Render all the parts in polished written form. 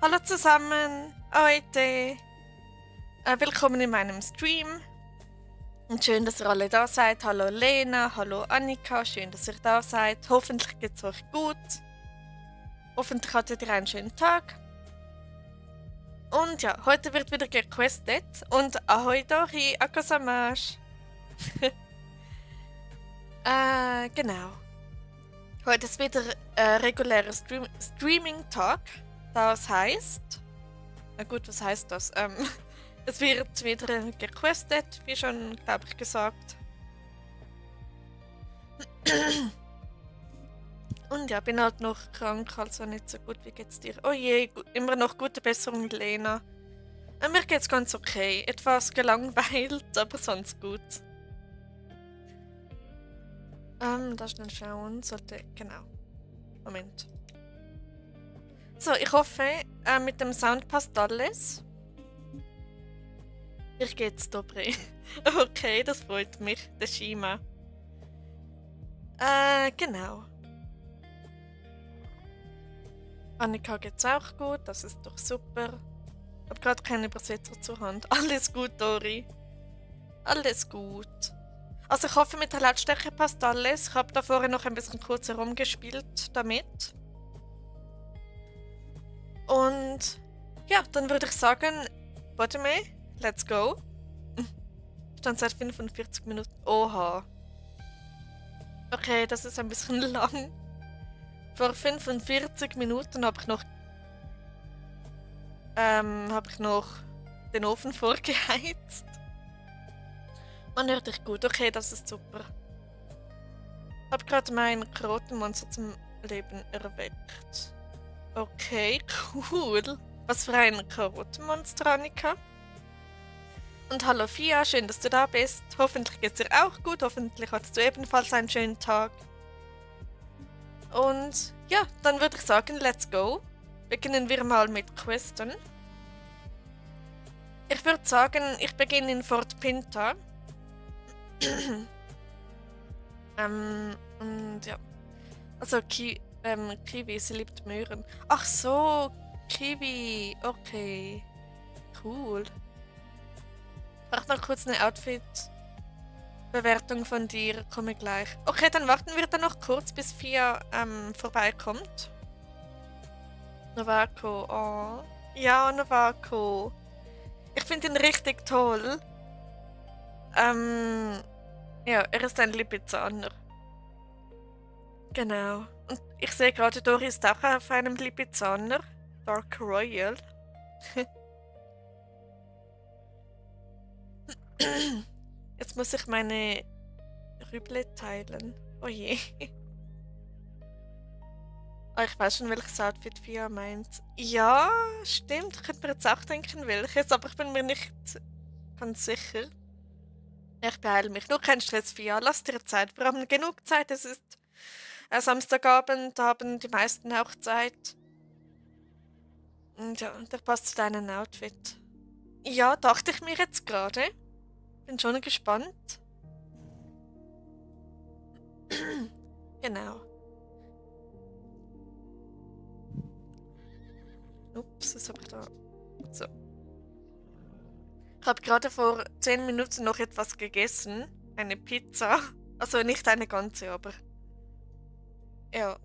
Hallo zusammen, heute willkommen in meinem Stream und schön, dass ihr alle da seid. Hallo Lena, hallo Annika, schön, dass ihr da seid. Hoffentlich geht es euch gut. Hoffentlich hattet ihr einen schönen Tag. Und ja, heute wird wieder gequestet und Ahoi Dori, Akasamash. Genau. Heute ist wieder regulärer Streaming-Tag. Das heißt... Na gut, was heißt das? Es wird wieder gequestet, wie schon, glaube ich, gesagt. Und ja, bin halt noch krank, also nicht so gut. Wie geht's dir? Oh je, immer noch gute Besserung, Lena. Mir geht's ganz okay. Etwas gelangweilt, aber sonst gut. Da schnell schauen sollte. Genau. Moment. So, ich hoffe, mit dem Sound passt alles. Ich geht's dobre. Okay, das freut mich, der Shima. Genau. Annika geht's auch gut, das ist doch super. Hab gerade keinen Übersetzer zur Hand. Alles gut, Dori. Alles gut. Also ich hoffe, mit der Lautstärke passt alles. Ich habe da vorher noch ein bisschen kurz herumgespielt damit. Und ja, dann würde ich sagen, warte mal, let's go. Stand seit 45 Minuten. Oha. Okay, das ist ein bisschen lang. Vor 45 Minuten habe ich noch den Ofen vorgeheizt. Man hört dich gut. Okay, das ist super. Hab gerade mein Karottenmonster zum Leben erweckt. Okay, cool. Was für ein Karottenmonster, Annika. Und hallo Fia, schön, dass du da bist. Hoffentlich geht's dir auch gut. Hoffentlich hattest du ebenfalls einen schönen Tag. Und ja, dann würde ich sagen, let's go. Beginnen wir mal mit Questen. Ich würde sagen, ich beginne in Fort Pinta. Und ja. Also Kiwi, sie liebt Möhren. Ach so, Kiwi. Okay. Cool. Ich brauche noch kurz eine Outfit-Bewertung von dir. Komme gleich. Okay, dann warten wir dann noch kurz, bis Fia vorbeikommt. Novako, oh. Ja, Novako. Ich finde ihn richtig toll. Ja, er ist ein Lipizzaner. Genau. Und ich sehe gerade, Dori ist auch auf einem Lipizzaner. Dark Royal. Jetzt muss ich meine Rüble teilen. Oh je. Oh, ich weiß schon, welches Outfit Fia meint. Ja, stimmt. Ich könnte mir jetzt auch denken, welches, aber ich bin mir nicht ganz sicher. Ich beeile mich. Nur kein Stress, Fia. Lass dir Zeit. Wir haben genug Zeit. Es ist Samstagabend, da haben die meisten auch Zeit. Und ja, der passt zu deinem Outfit. Ja, dachte ich mir jetzt gerade. Bin schon gespannt. Genau. Ups, was habe ich da? So. Ich habe gerade vor 10 Minuten noch etwas gegessen. Eine Pizza. Also nicht eine ganze, aber. Ja.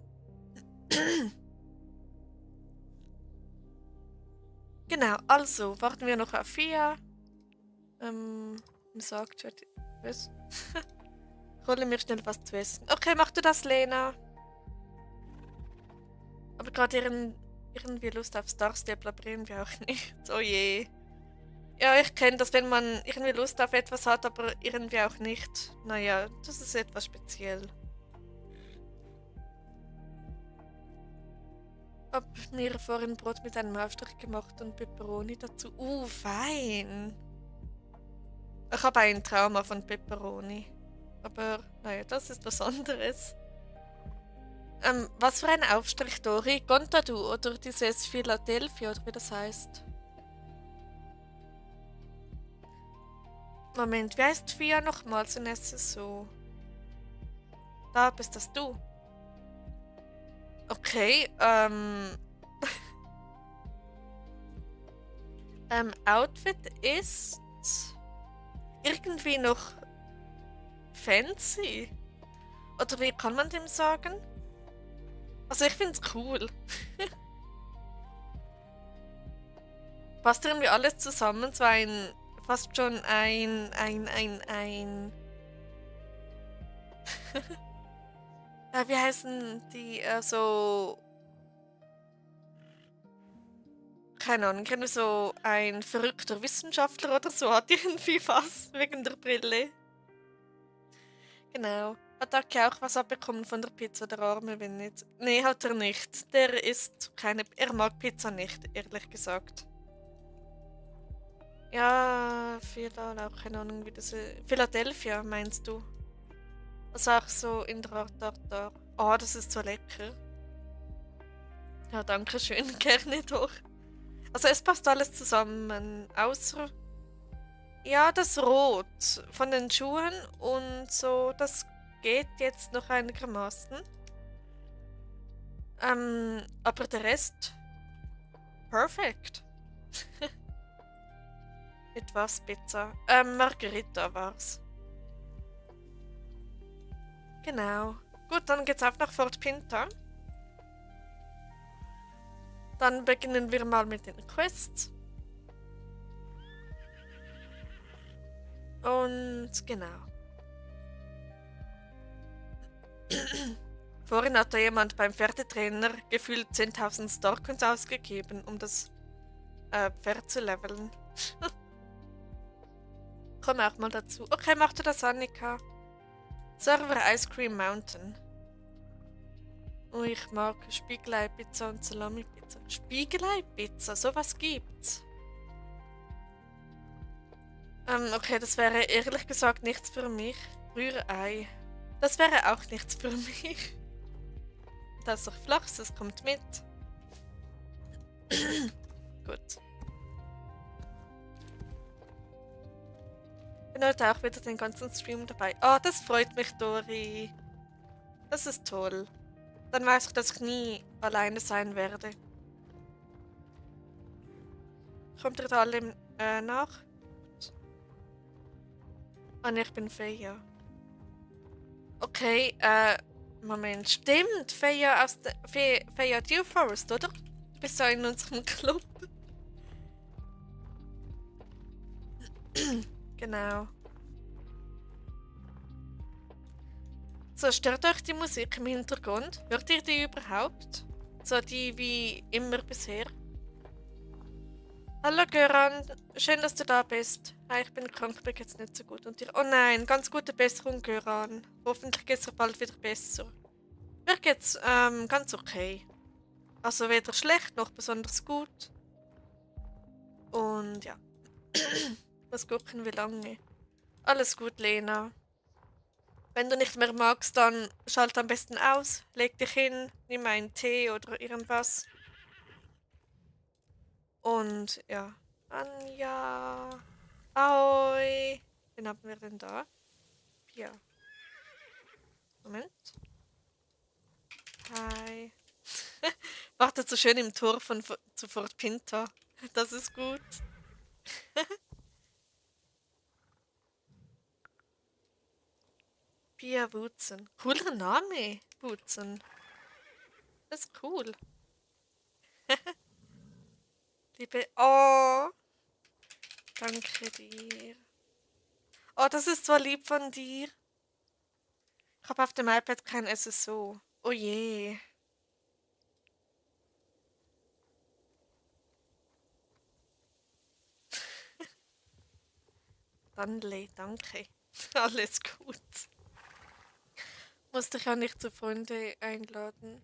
Genau, also warten wir noch auf Fia. Sagt, was? Hole mir schnell was zu essen. Okay, mach du das, Lena. Aber gerade irgendwie Lust auf Star Stable bringen wir auch nicht. Oh je. Ja, ich kenne das, wenn man irgendwie Lust auf etwas hat, aber irgendwie auch nicht. Naja, das ist etwas speziell. Hab mir vorhin Brot mit einem Aufstrich gemacht und Peperoni dazu. Fein. Ich habe ein Trauma von Peperoni. Aber naja, das ist was anderes. Was für ein Aufstrich, Dori? Gontadu oder dieses Philadelphia oder wie das heißt? Moment, wie heißt Fia nochmals in SSO? Da bist das du. Okay, Outfit ist irgendwie noch fancy. Oder wie kann man dem sagen? Also ich finde es cool. Passt irgendwie alles zusammen, so fast schon wie heißen die, so, keine Ahnung, kenne so ein verrückter Wissenschaftler oder so, hat irgendwie was wegen der Brille. Genau. Hat Aki auch was abbekommen von der Pizza, der Arme, wenn nicht? Nee, hat er nicht. Der isst keine, er mag Pizza nicht, ehrlich gesagt. Ja, auch keine Ahnung, wie das ist. Philadelphia, meinst du? Also auch so in der Art Tartar. Oh, das ist so lecker. Ja, danke schön, gerne doch. Also es passt alles zusammen, außer ja, das Rot von den Schuhen und so, das geht jetzt noch einigermaßen. Aber der Rest, perfekt. Mit was Pizza? Margherita war's. Genau. Gut, dann geht's auf nach Fort Pinta. Dann beginnen wir mal mit den Quests. Und genau. Vorhin hat da jemand beim Pferdetrainer gefühlt 10.000 Starcoins ausgegeben, um das Pferd zu leveln. Komm auch mal dazu. Okay, mach du das, Annika. Server Ice Cream Mountain. Oh, ich mag Spiegelei-Pizza und Salami-Pizza. Spiegelei-Pizza, sowas gibt's. Okay, das wäre ehrlich gesagt nichts für mich. Rührei. Das wäre auch nichts für mich. Das ist doch Flachs, das kommt mit. Gut. Bin heute auch wieder den ganzen Stream dabei. Oh, das freut mich, Dori. Das ist toll. Dann weiß ich, dass ich nie alleine sein werde. Kommt ihr da alle nach? Ah, ne, ich bin Feja. Okay, Moment. Stimmt, Feja aus der Feja Dew Forest, oder? Du bist ja in unserem Club. Genau. So, stört euch die Musik im Hintergrund? Hört ihr die überhaupt? So die wie immer bisher? Hallo Göran, schön, dass du da bist. Hi, ich bin krank, mir geht's nicht so gut. Und dir? Oh nein, ganz gute Besserung, Göran. Hoffentlich geht's dir bald wieder besser. Mir geht's ganz okay. Also weder schlecht noch besonders gut. Und ja. Mal gucken, wie lange. Alles gut, Lena. Wenn du nicht mehr magst, dann schalt am besten aus. Leg dich hin, nimm einen Tee oder irgendwas. Und ja. Anja. Ahoi. Wen haben wir denn da? Pia. Moment. Hi. Wartet so schön im Tor zu Fort Pinta. Das ist gut. Pia Wutzen. Cooler Name, Wutzen. Das ist cool. Liebe. Oh, danke dir. Oh, das ist zwar lieb von dir. Ich habe auf dem iPad kein SSO. Oh je. Danle, danke. Alles gut. Musst dich auch nicht zu Freunde einladen.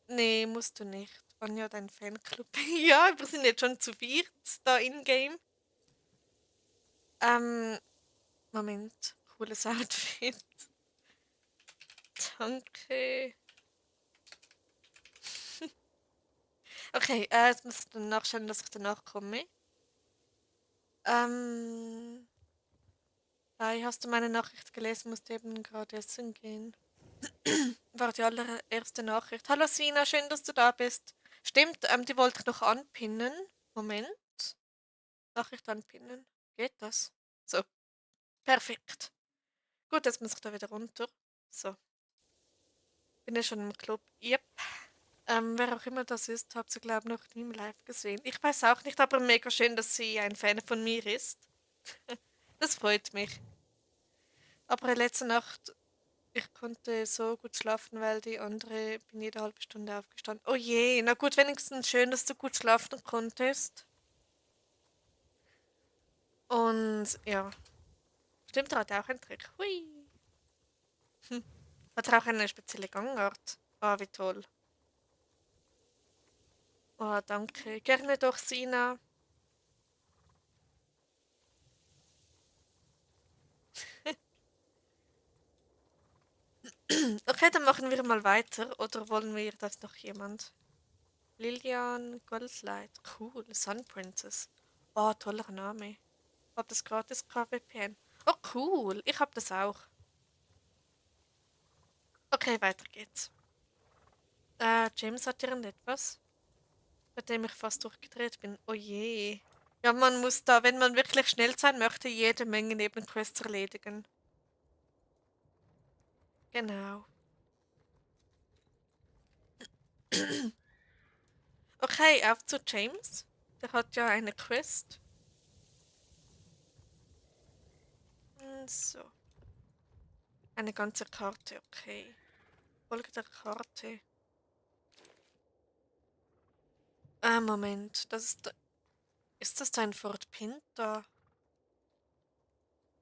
Nee, musst du nicht. Anja, dein Fanclub. Ja, wir sind jetzt schon zu viert da in-game. Moment. Cooles Outfit. Danke. Okay, jetzt muss ich dann nachschauen, dass ich danach komme. Hi, hast du meine Nachricht gelesen? Musste eben gerade essen gehen. War die allererste Nachricht. Hallo Sina, schön, dass du da bist. Stimmt, die wollte ich noch anpinnen. Moment. Nachricht anpinnen. Geht das? So, perfekt. Gut, jetzt muss ich da wieder runter. So, bin ja schon im Club. Yep. Wer auch immer das ist, habt ihr, glaube ich, noch nie im Live gesehen. Ich weiß auch nicht, aber mega schön, dass sie ein Fan von mir ist. Das freut mich. Aber letzte Nacht, ich konnte so gut schlafen, weil die andere bin jede halbe Stunde aufgestanden. Oh je, na gut, wenigstens schön, dass du gut schlafen konntest. Und ja, stimmt, er hat auch einen Trick. Hui. Hm. Hat er auch eine spezielle Gangart? Ah, wie toll. Oh, danke. Gerne doch, Sina. Okay, dann machen wir mal weiter. Oder wollen wir das noch jemand? Lilian Goldlight. Cool. Sun Princess. Oh, toller Name. Hab das gratis KVPN. Oh, cool. Ich hab das auch. Okay, weiter geht's. James hat irgendetwas, bei dem ich fast durchgedreht bin. Oh je. Ja, man muss da, wenn man wirklich schnell sein möchte, jede Menge Nebenquests erledigen. Genau. Okay, auf zu James. Der hat ja eine Quest. So. Eine ganze Karte, okay. Folge der Karte. Moment. Ist das ein Fort Pinta?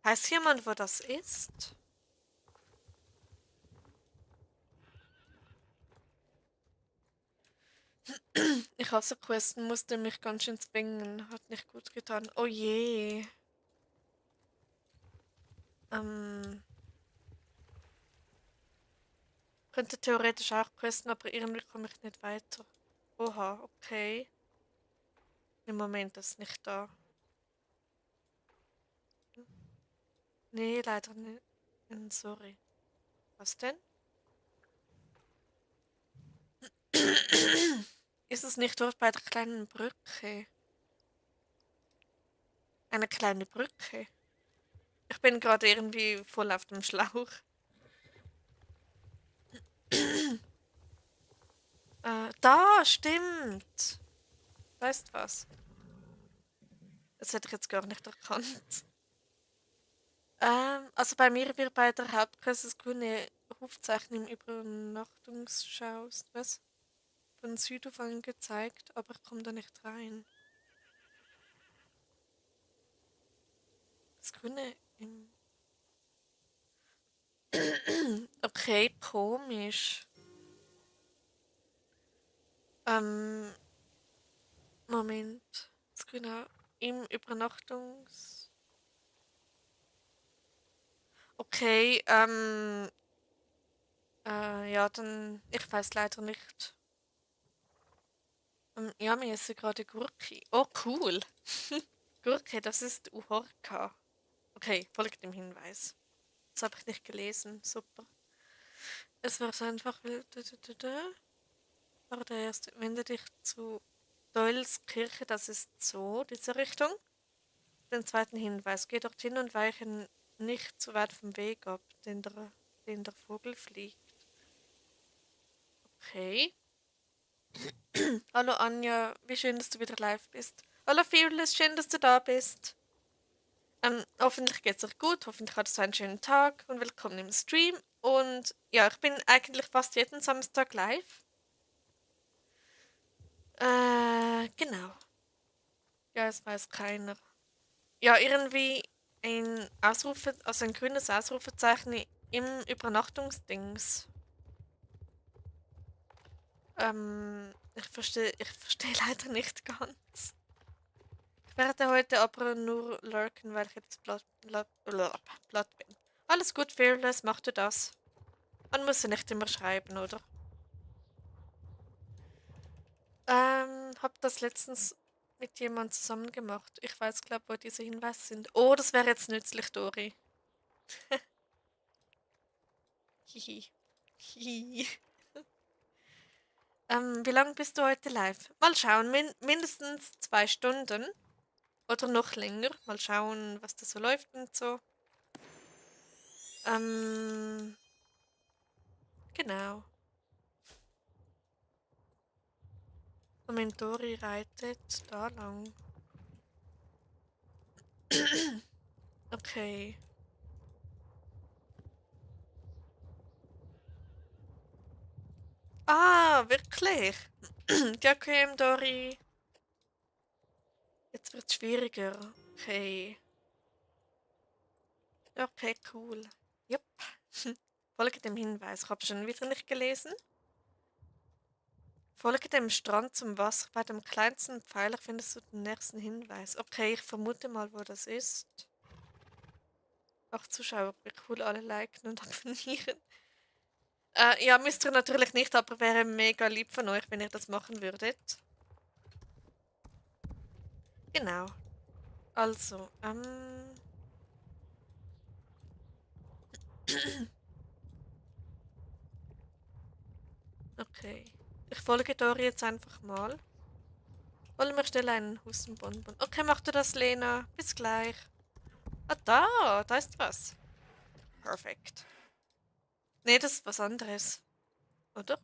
Weiß jemand, wo das ist? Ich hasse Questen, musste mich ganz schön zwingen. Hat nicht gut getan. Oh je. Ähm, könnte theoretisch auch questen, aber irgendwie komme ich nicht weiter. Oha, okay. Im Moment ist nicht da. Nee, leider nicht. Sorry. Was denn? Ist es nicht dort bei der kleinen Brücke? Eine kleine Brücke? Ich bin gerade irgendwie voll auf dem Schlauch. Da, stimmt. Weißt was? Das hätte ich jetzt gar nicht erkannt. Also bei mir wird bei der Hauptquest das grüne Rufzeichen im Übernachtungsschaus, was? Von Südhof angezeigt, aber ich komme da nicht rein. Das grüne im... Okay, komisch. Ähm, Moment. Das grüne im Übernachtungs... Okay, ja, dann... Ich weiß leider nicht. Ja, mir esse gerade Gurke. Oh, cool. Gurke, das ist Uhorka. Okay, folgt dem Hinweis. Das habe ich nicht gelesen. Super. Es war so einfach. War der erste. Wende dich zu Doyles Kirche, das ist so, diese Richtung. Den zweiten Hinweis. Geh dorthin und weiche nicht zu weit vom Weg ab, den der Vogel fliegt. Okay. Hallo Anja, wie schön, dass du wieder live bist. Hallo Fearless, schön, dass du da bist. Hoffentlich geht's euch gut, hoffentlich hattest du einen schönen Tag und willkommen im Stream. Und ja, ich bin eigentlich fast jeden Samstag live. Genau. Ja, es weiß keiner. Ja, irgendwie also ein grünes Ausrufezeichen im Übernachtungsdings. Ich verstehe leider nicht ganz. Ich werde heute aber nur lurken, weil ich jetzt platt bin. Alles gut, Fearless, mach du das. Man muss ja nicht immer schreiben, oder? Hab das letztens mit jemandem zusammen gemacht. Ich weiß, glaube wo diese Hinweise sind. Oh, das wäre jetzt nützlich, Dori. Hihi. Hihi. Wie lange bist du heute live? Mal schauen, mindestens 2 Stunden. Oder noch länger. Mal schauen, was da so läuft und so. Genau. Moment, Dori reitet da lang. Okay. Ah, wirklich? Ja, okay, Dori. Jetzt wird's schwieriger. Okay. Okay, cool. Jupp. Folge dem Hinweis. Ich habe schon wieder nicht gelesen. Folge dem Strand zum Wasser. Bei dem kleinsten Pfeiler findest du den nächsten Hinweis. Okay, ich vermute mal, wo das ist. Auch Zuschauer, wie cool, alle liken und abonnieren. Ja, müsst ihr natürlich nicht, aber wäre mega lieb von euch, wenn ihr das machen würdet. Genau. Also, okay. Ich folge Dori jetzt einfach mal. Wollen wir schnell einen Hustenbonbon? Okay, mach du das, Lena. Bis gleich. Ah, da ist was. Perfekt. Nee, das ist was anderes. Oder?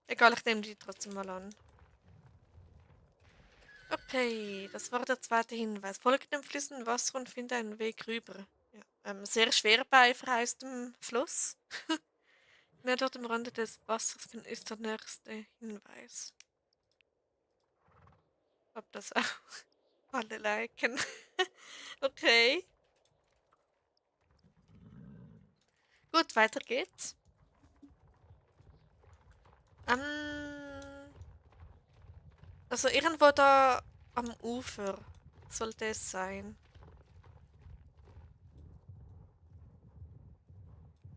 Egal, ich nehme die trotzdem mal an. Okay, das war der zweite Hinweis. Folge dem fließenden Wasser und finde einen Weg rüber. Ja, sehr schwer bei vereistem Fluss. Näher dort am Rande des Wassers ist der nächste Hinweis. Ob das auch alle liken. Okay. Gut, weiter geht's. Also irgendwo da am Ufer sollte es sein.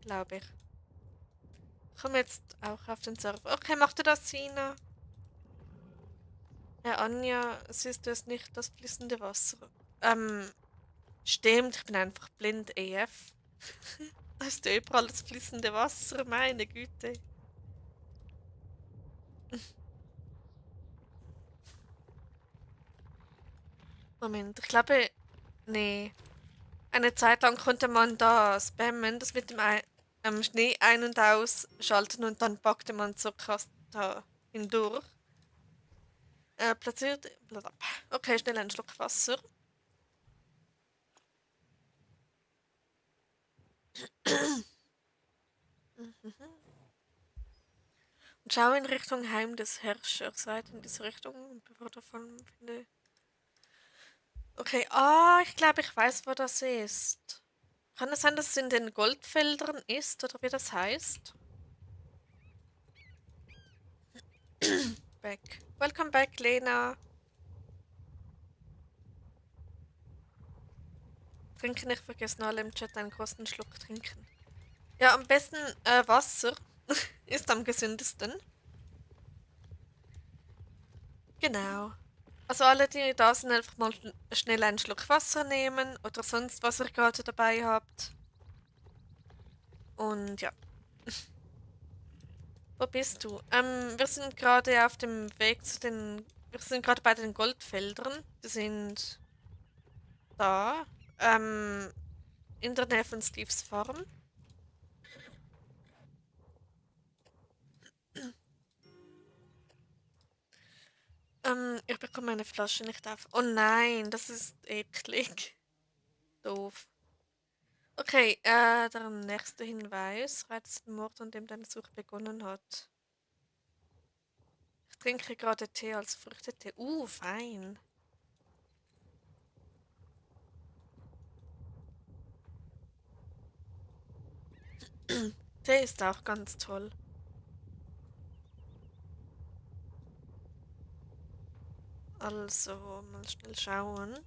Glaube ich. Komm jetzt auch auf den Server. Okay, mach du das, Sina? Ja, Anja, siehst du es nicht, das fließende Wasser? Ähm, stimmt, ich bin einfach blind EF. Da ist ja überall das fließende Wasser, meine Güte. Moment, ich glaube, nee. Eine Zeit lang konnte man da spammen, das mit dem Schnee ein- und ausschalten und dann packte man so krass da hindurch. Platziert. Blablabla. Okay, schnell einen Schluck Wasser. Und schau in Richtung Heim des Herrschers. Weit in diese Richtung, bevor du von finde. Okay, ich glaube, ich weiß, wo das ist. Kann es sein, dass es in den Goldfeldern ist, oder wie das heißt? Back. Welcome back, Lena. Trinken nicht vergessen, alle im Chat einen großen Schluck trinken. Ja, am besten Wasser ist am gesündesten. Genau. Also alle, die da sind, einfach mal schnell einen Schluck Wasser nehmen oder sonst, was ihr gerade dabei habt. Und ja. Wo bist du? Wir sind gerade auf dem Weg zu den. Wir sind gerade bei den Goldfeldern. Wir sind da. In der Nähe von Steves Farm. Ich bekomme meine Flasche nicht auf. Oh nein, das ist eklig. Doof. Okay, der nächste Hinweis. Reizt den Mord, an dem deine Suche begonnen hat. Ich trinke gerade Tee als Früchtetee. Fein. Tee ist auch ganz toll. Also, mal schnell schauen.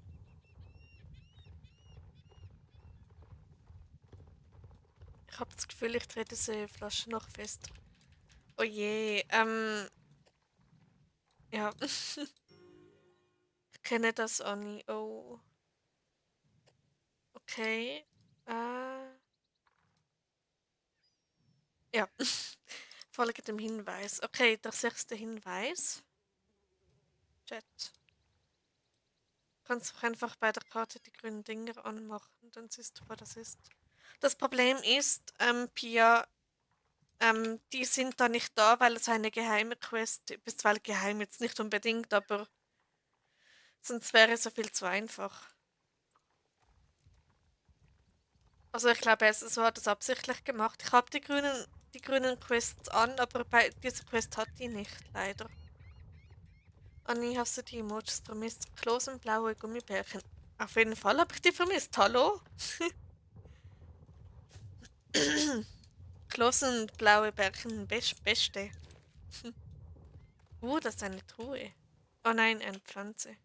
Ich habe das Gefühl, ich drehe diese Flasche noch fest. Oh je, ja. Ich kenne das auch nie. Oh, okay. Ja. Folge dem Hinweis. Okay, der sechste Hinweis. Chat. kannst doch einfach bei der Karte die grünen Dinger anmachen, dann siehst du, wo das ist. Das Problem ist, Pia, die sind da nicht da, weil es eine geheime Quest ist. Weil geheim jetzt nicht unbedingt, aber sonst wäre es so viel zu einfach. Also ich glaube, so hat es absichtlich gemacht. Ich habe die grünen Quests an, aber bei dieser Quest hat die nicht, leider. Anni, hast du die Emojis vermisst? Klosen, blaue Gummibärchen. Auf jeden Fall habe ich die vermisst. Hallo? Klosen und blaue Bärchen, beste. Das ist eine Truhe. Oh nein, eine Pflanze.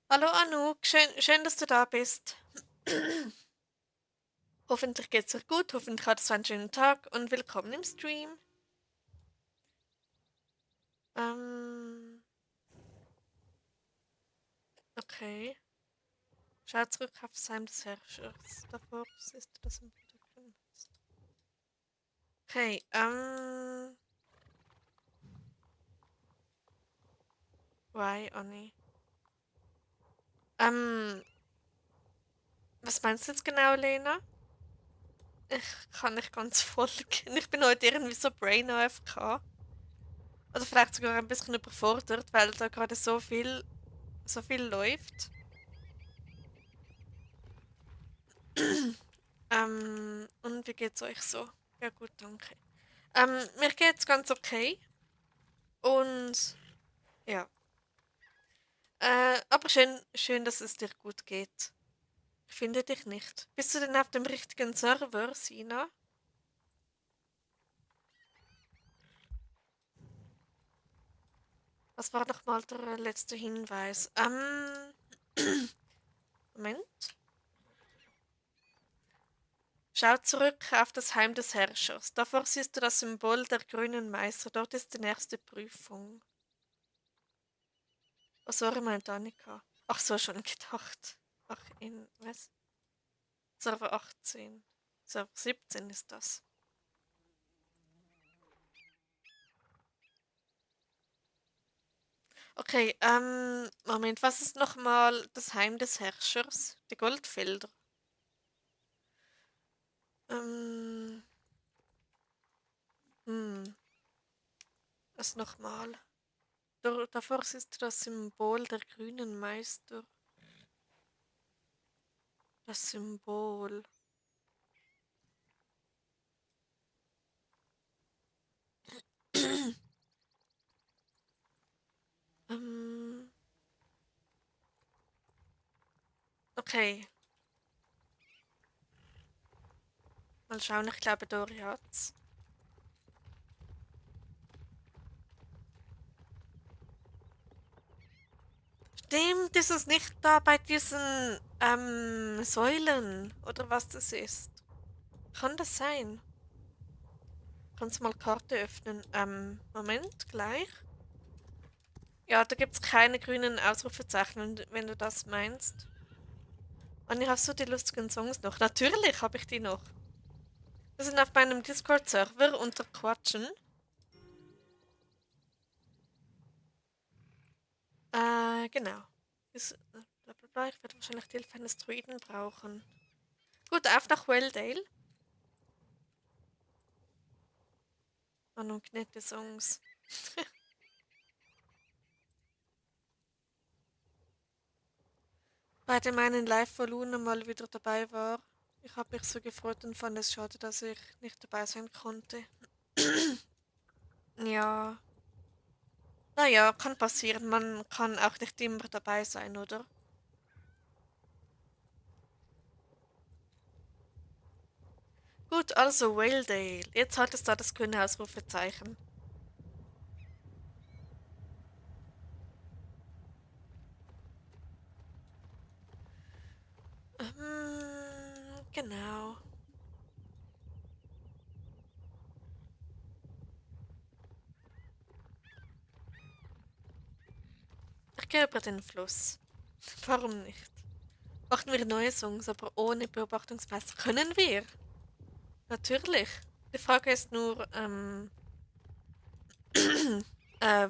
Hallo Anouk, schön, dass du da bist. Hoffentlich geht's dir gut, hoffentlich hattest du einen schönen Tag und willkommen im Stream. Okay. Schau zurück auf das Heim des Herrschers. Davor ist das im Hintergrund. Okay, why, Anni? Was meinst du jetzt genau, Lena? Ich kann nicht ganz folgen. Ich bin heute irgendwie so Brain AFK. Oder vielleicht sogar ein bisschen überfordert, weil da gerade so viel läuft. Und wie geht's euch so? Ja gut, danke. Mir geht's ganz okay. Und ja. Aber schön, dass es dir gut geht. Ich finde dich nicht. Bist du denn auf dem richtigen Server, Sina? Was war nochmal der letzte Hinweis? Moment. Schau zurück auf das Heim des Herrschers. Davor siehst du das Symbol der grünen Meister. Dort ist die nächste Prüfung. Oh, sorry, meint Annika. Ach so, schon gedacht. Ach, was? Server 18. Server 17 ist das. Okay, Moment, was ist nochmal das Heim des Herrschers? Die Goldfelder. Ähm, was nochmal? Davor ist das Symbol der grünen Meister. Das Symbol. Okay. Mal schauen, ich glaube, Dori hat's. Stimmt, ist es nicht da bei diesen Säulen oder was das ist? Kann das sein? Kannst du mal Karte öffnen? Moment, gleich. Ja, da gibt es keine grünen Ausrufezeichen, wenn du das meinst. Anni, hast du die lustigen Songs noch? Natürlich habe ich die noch. Wir sind auf meinem Discord-Server unter Quatschen. Genau. Blablabla, ich werde wahrscheinlich die Hilfe eines Druiden brauchen. Gut, auf nach Welldale. Und nette Songs. Bei dem einen Live, wo Luna mal wieder dabei war. Ich habe mich so gefreut und fand es schade, dass ich nicht dabei sein konnte. Ja. Naja, kann passieren. Man kann auch nicht immer dabei sein, oder? Gut, also Whaledale. Jetzt hat es da das grüne Ausrufezeichen. Genau. Ich gehe über den Fluss. Warum nicht? Machen wir neue Songs, aber ohne Beobachtungsmeister. Können wir? Natürlich. Die Frage ist nur,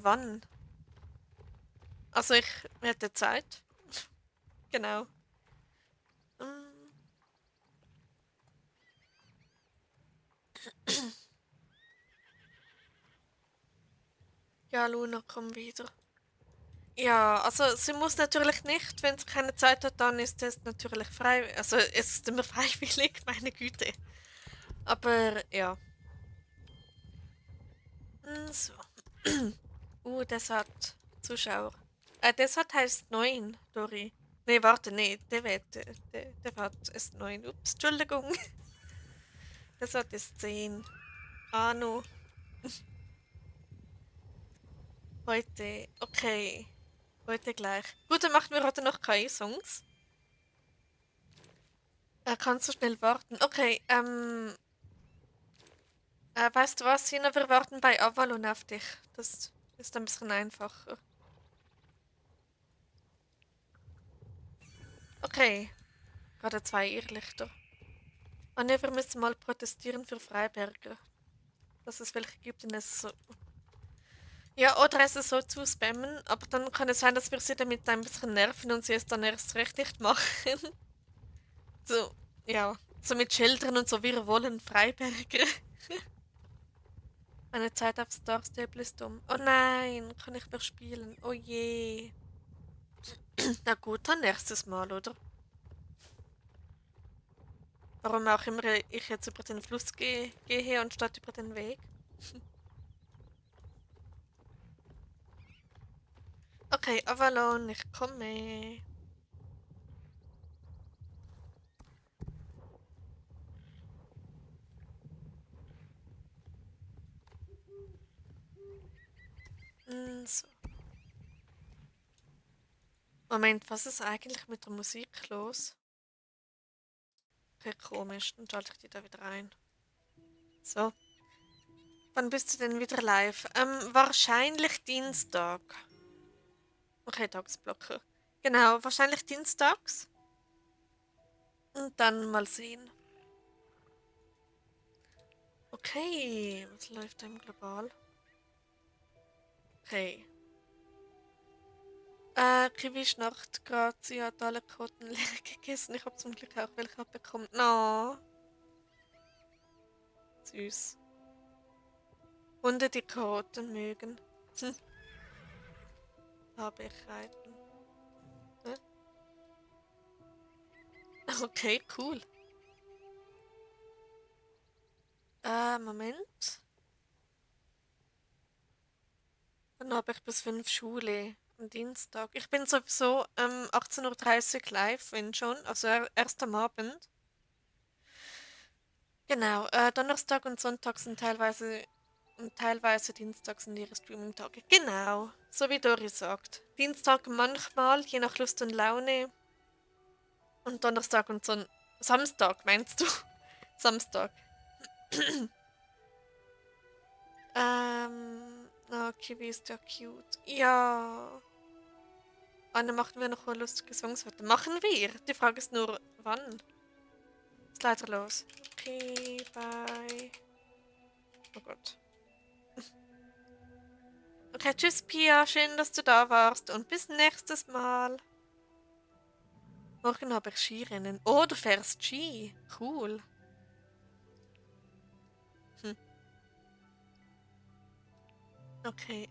wann? Also ich hätte Zeit. Genau. Mm, Ja, Luna, komm wieder. Ja, also sie muss natürlich nicht, wenn sie keine Zeit hat, dann ist es natürlich frei. Also es ist immer freiwillig, meine Güte. Aber ja. So. Das hat Zuschauer. Das heißt 9, Dori. Nee, warte, nee, der hat ist 9. Ups, Entschuldigung. Das hat ist 10. Anu, heute. Okay. Heute gleich. Gut, dann machen wir heute noch KI-Songs. Kannst du schnell warten? Okay, weißt du was, Sina, wir warten bei Avalon auf dich. Das ist ein bisschen einfacher. Okay, gerade 2 Irrlichter. Ah ne, wir müssen mal protestieren für Freiberger. Dass es welche gibt, die es so. Ja, oder es ist so zu spammen, aber dann kann es sein, dass wir sie damit ein bisschen nerven und sie es dann erst recht nicht machen. So, ja, so mit Schildern und so, wir wollen Freiberger. Meine Zeit auf Star Stable ist um. Oh nein, kann ich noch spielen? Oh je. Na gut, dann nächstes Mal, oder? Warum auch immer ich jetzt über den Fluss gehe anstatt über den Weg. Okay, Avalon, ich komme. So. Moment, was ist eigentlich mit der Musik los? Okay, komisch, dann schalte ich die da wieder ein. So, wann bist du denn wieder live? Wahrscheinlich Dienstag. Okay, Tagesblocker. Genau, wahrscheinlich dienstags. Und dann mal sehen. Okay, was läuft da im Global? Okay. Kiwi-Schnacht gerade. Sie hat alle Kroten leer gegessen. Ich habe zum Glück auch welche abbekommen. No, süß. Hunde, die Karotten mögen. Habechheiten. Hä? Okay, cool. Moment. Dann habe ich bis 5 Schule am Dienstag. Ich bin sowieso 18:30 Uhr live, wenn schon. Also erst am Abend. Genau, Donnerstag und Sonntag sind teilweise und teilweise Dienstag sind ihre Streaming-Tage. Genau, so wie Dori sagt. Dienstag manchmal, je nach Lust und Laune. Und Donnerstag und Samstag, meinst du? Samstag. Okay, wie ist der cute? Ja. Anne, machen wir noch ein lustiges Songs heute? Machen wir. Die Frage ist nur, wann? Ist leider los. Okay, bye. Oh Gott. Okay, tschüss, Pia. Schön, dass du da warst. Und bis nächstes Mal. Morgen habe ich Skirennen. Oh, du fährst Ski. Cool. Hm. Okay,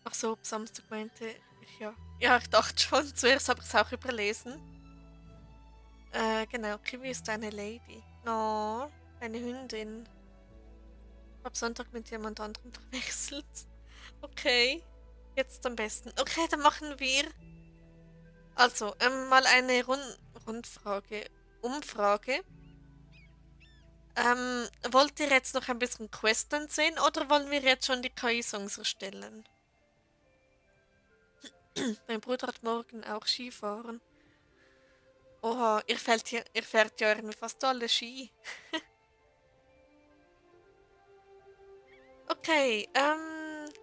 ach so, ab Samstag meinte ich ja. Ja, ich dachte schon. Zuerst habe ich es auch überlesen. Genau. Kiwi ist eine Lady. No, eine Hündin. Hab Sonntag mit jemand anderem verwechselt. Okay, jetzt am besten. Okay, dann machen wir also mal eine Rundfrage, Umfrage. Wollt ihr jetzt noch ein bisschen Questen sehen oder wollen wir jetzt schon die KI-Songs erstellen? Mein Bruder hat morgen auch Skifahren. Oha, ihr fährt ja irgendwie fast alle Ski. Okay,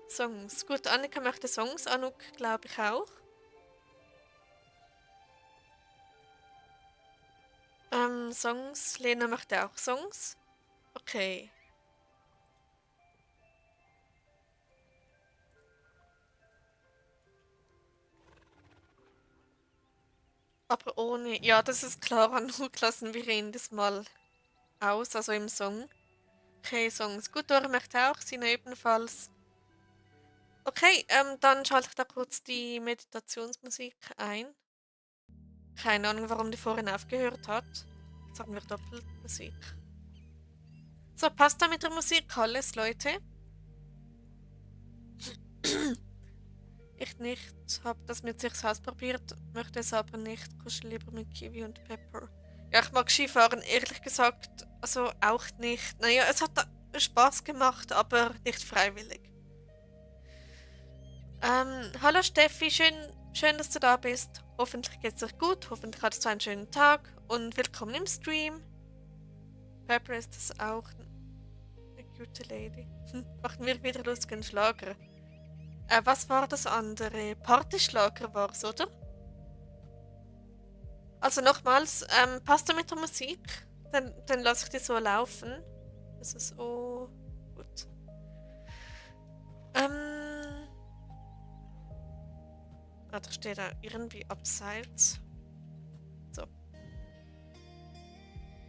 Songs. Gut, Annika möchte Songs, Anuk glaube ich auch. Songs, Lena möchte auch Songs. Okay. Aber ohne. Ja, das ist klar. Nur lassen wir ihn das mal aus, also im Song. Okay, Songs. Gut, Dora möchte auch, Sina ebenfalls. Okay, dann schalte ich da kurz die Meditationsmusik ein. Keine Ahnung, warum die vorhin aufgehört hat. Sagen wir Doppelmusik. So, passt da mit der Musik alles, Leute? Ich nicht, habe das mit sich ausprobiert, möchte es aber nicht. Kuschel lieber mit Kiwi und Pepper. Ja, ich mag Skifahren, ehrlich gesagt, also auch nicht. Naja, es hat Spaß gemacht, aber nicht freiwillig. Hallo Steffi, schön, dass du da bist. Hoffentlich geht's dir gut, hoffentlich hattest du einen schönen Tag und willkommen im Stream. Pepper ist das auch eine gute Lady. Machen wir wieder lustigen Schlager. Was war das andere? Partyschlager war's, oder? Also nochmals, passt du mit der Musik? Dann lasse ich die so laufen. Das ist so gut. Da steht da irgendwie abseits. So.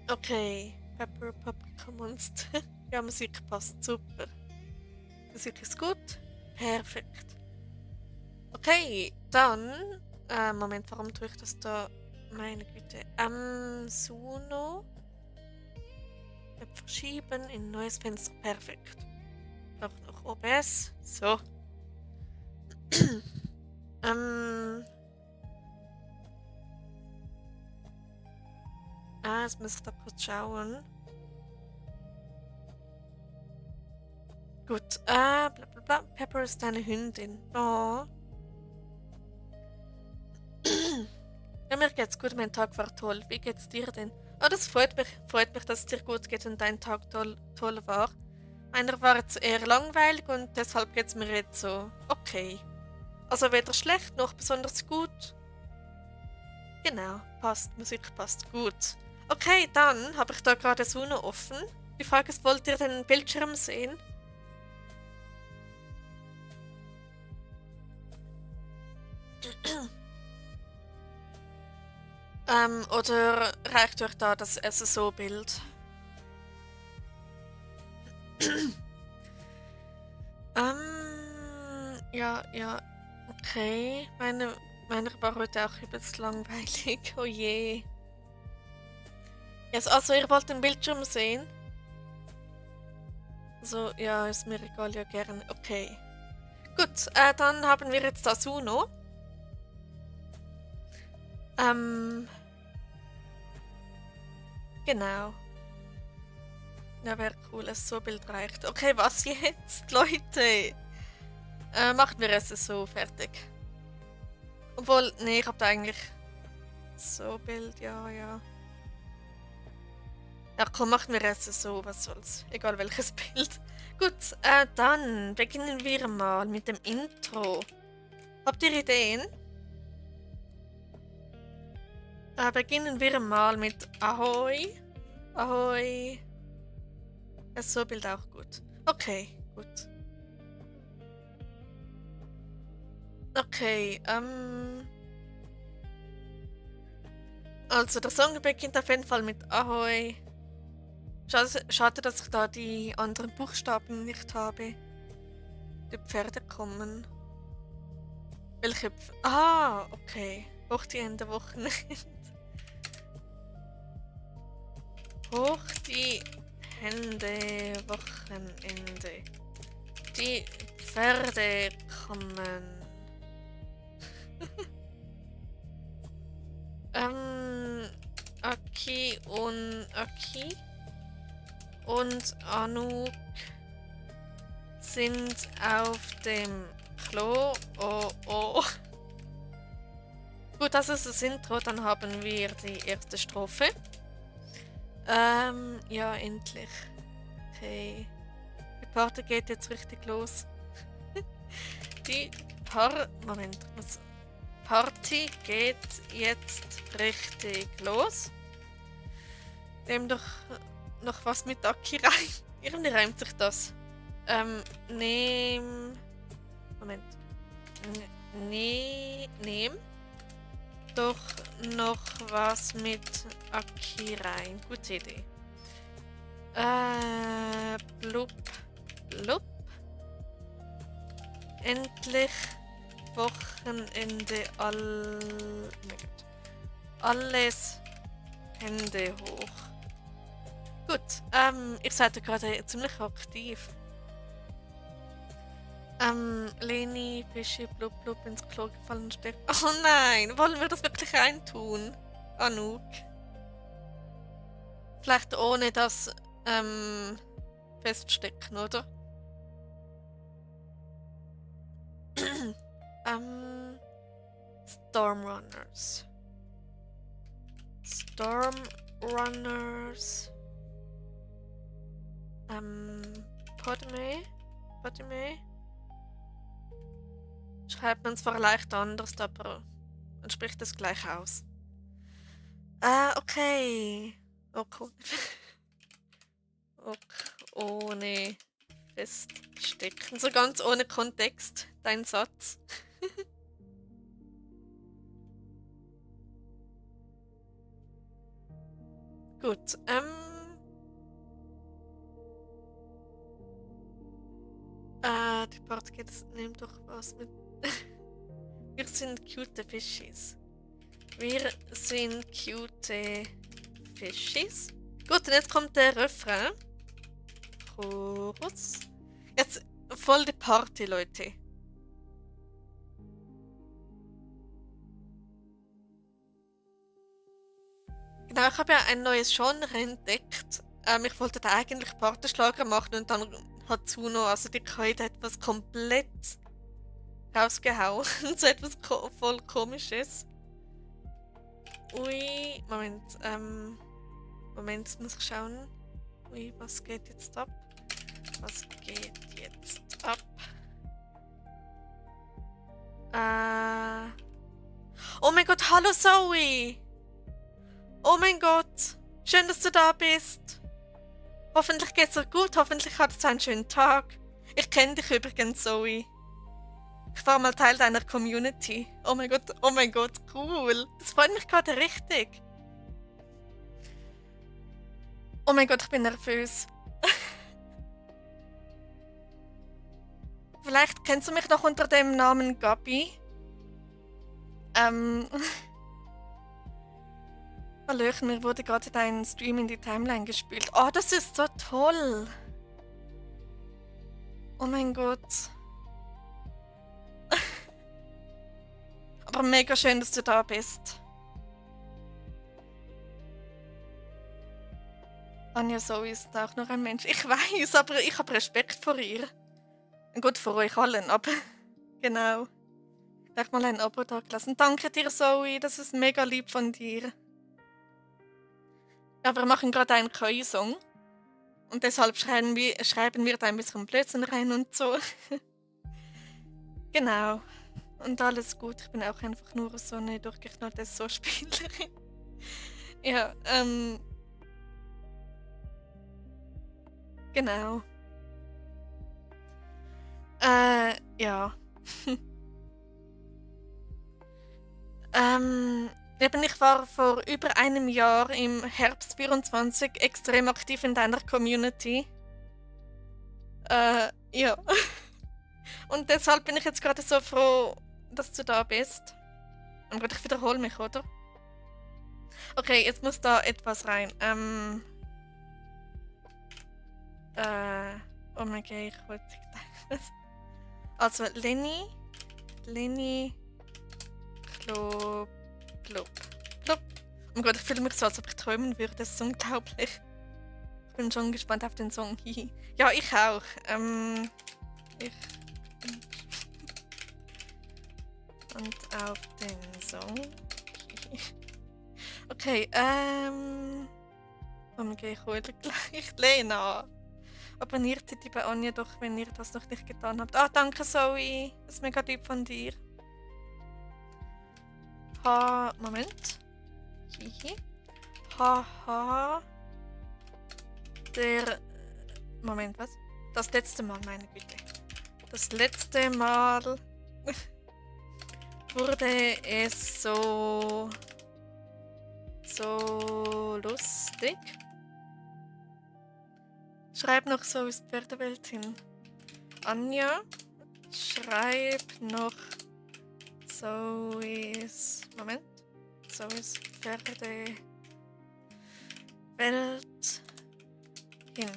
Okay. Pepper, Paprika Monster. Ja, Musik passt super. Musik ist gut. Perfekt. Okay, dann. Moment, warum tue ich das da? Meine Güte. Suno. Verschieben in neues Fenster. Perfekt. Braucht noch OBS. So. Jetzt muss ich da kurz schauen. Gut, bla bla bla. Pepper ist deine Hündin. Oh. Ja, mir geht's gut, mein Tag war toll. Wie geht's dir denn? Oh, das freut mich, dass es dir gut geht und dein Tag toll war. Meiner war jetzt eher langweilig und deshalb geht's mir jetzt so okay. Also weder schlecht noch besonders gut. Genau, passt, Musik passt gut. Okay, dann habe ich da gerade Suno offen. Die Frage ist, wollt ihr den Bildschirm sehen? Oder reicht euch da das SSO-Bild? Ja, okay. Meine war heute auch übelst langweilig. Oh je. Yes, also, ihr wollt den Bildschirm sehen? So, ja, ist mir egal, ja, gerne. Okay. Gut, dann haben wir jetzt das Uno. Genau. Ja, wäre cool, es so Bild reicht. Okay, was jetzt, Leute? Machen wir es so fertig. Obwohl, nee, ich hab da eigentlich so Bild, ja. Ja, komm, machen wir es so, was soll's. Egal welches Bild. Gut, dann beginnen wir mal mit dem Intro. Habt ihr Ideen? Beginnen wir mal mit Ahoi. Ahoi. Das so Bild auch gut. Okay, gut. Okay, also der Song beginnt auf jeden Fall mit Ahoi. Schade, dass ich da die anderen Buchstaben nicht habe. Die Pferde kommen. Welche okay. Hoch die Ende Wochenende. Hoch die Hände Wochenende. Die Pferde kommen. Aki und Anouk sind auf dem Klo. Oh. Gut, das ist das Intro. Dann haben wir die erste Strophe. Ja, endlich. Okay. Die Party geht jetzt richtig los. Moment, Party geht jetzt richtig los. Nehm doch noch was mit Aki rein. Irgendwie reimt sich das. Moment. Nehm doch noch was mit Aki rein. Gute Idee. Blub, blub. Endlich Wochenende oh mein Gott. Alles Hände hoch. Gut, ich seid gerade ziemlich aktiv. Leni, Fischi, blub, blub ins Klo gefallen steckt. Oh nein, wollen wir das wirklich reintun? Anouk. Vielleicht ohne das feststecken, oder? Stormrunners. Stormrunners. Podme. Schreibt man es zwar leicht anders, aber man spricht es gleich aus. Okay. Okay. Ohne feststecken. So ganz ohne Kontext, dein Satz. Gut, die Podcast nimmt doch was mit. Wir sind cute Fischies. Wir sind cute Fischies. Gut, und jetzt kommt der Refrain. Chorus. Jetzt voll die Party, Leute. Genau, ich habe ja ein neues Genre entdeckt. Ich wollte da eigentlich Partyschlager machen und dann hat Zuno, also die KI, etwas komplett rausgehauen. So etwas voll Komisches. Ui, Moment, jetzt muss ich schauen. Ui, was geht jetzt ab? Was geht jetzt ab? Oh mein Gott, hallo Zoe! Oh mein Gott, schön, dass du da bist. Hoffentlich geht's dir gut, hoffentlich hattest du einen schönen Tag. Ich kenne dich übrigens, Zoe. Ich war mal Teil deiner Community. Oh mein Gott, cool. Das freut mich gerade richtig. Oh mein Gott, ich bin nervös. Vielleicht kennst du mich noch unter dem Namen Gabi. Hallöchen, mir wurde gerade dein Stream in die Timeline gespielt. Oh, das ist so toll. Oh mein Gott. Aber mega schön, dass du da bist. Anja Zoe ist auch noch ein Mensch. Ich weiß, aber ich habe Respekt vor ihr. Gut, vor euch allen, aber genau. Gleich mal ein Abo da gelassen. Danke dir, Zoe, das ist mega lieb von dir. Ja, wir machen gerade einen KI-Song. Und deshalb schreiben wir da ein bisschen Blödsinn rein und so. Genau. Und alles gut. Ich bin auch einfach nur so eine durchgeknallte So-Spielerin. Ja, genau. Ja. Eben, ich war vor über einem Jahr im Herbst 24 extrem aktiv in deiner Community. Ja. Und deshalb bin ich jetzt gerade so froh, dass du da bist. Oh Gott, ich wiederhole mich, oder? Okay, jetzt muss da etwas rein. Oh mein Gott, ich wollte das. Also, Lenny, Klop. Oh Gott, ich fühle mich so, als ob ich träumen würde. Das ist unglaublich. Ich bin schon gespannt auf den Song. Ja, ich auch. Und auf den Song. Okay, oh mein Gott, ich hole gleich Lena. Abonniert die bei Anja doch, wenn ihr das noch nicht getan habt. Ah, danke Zoe. Das ist mega lieb von dir. Moment. Hihi. Haha. Moment, was? Das letzte Mal, meine Güte. Das letzte Mal wurde es so lustig. Schreib noch so aus der Pferdewelt hin. Anja, schreib noch Zoes. Moment. Zoes Pferdewelt hin.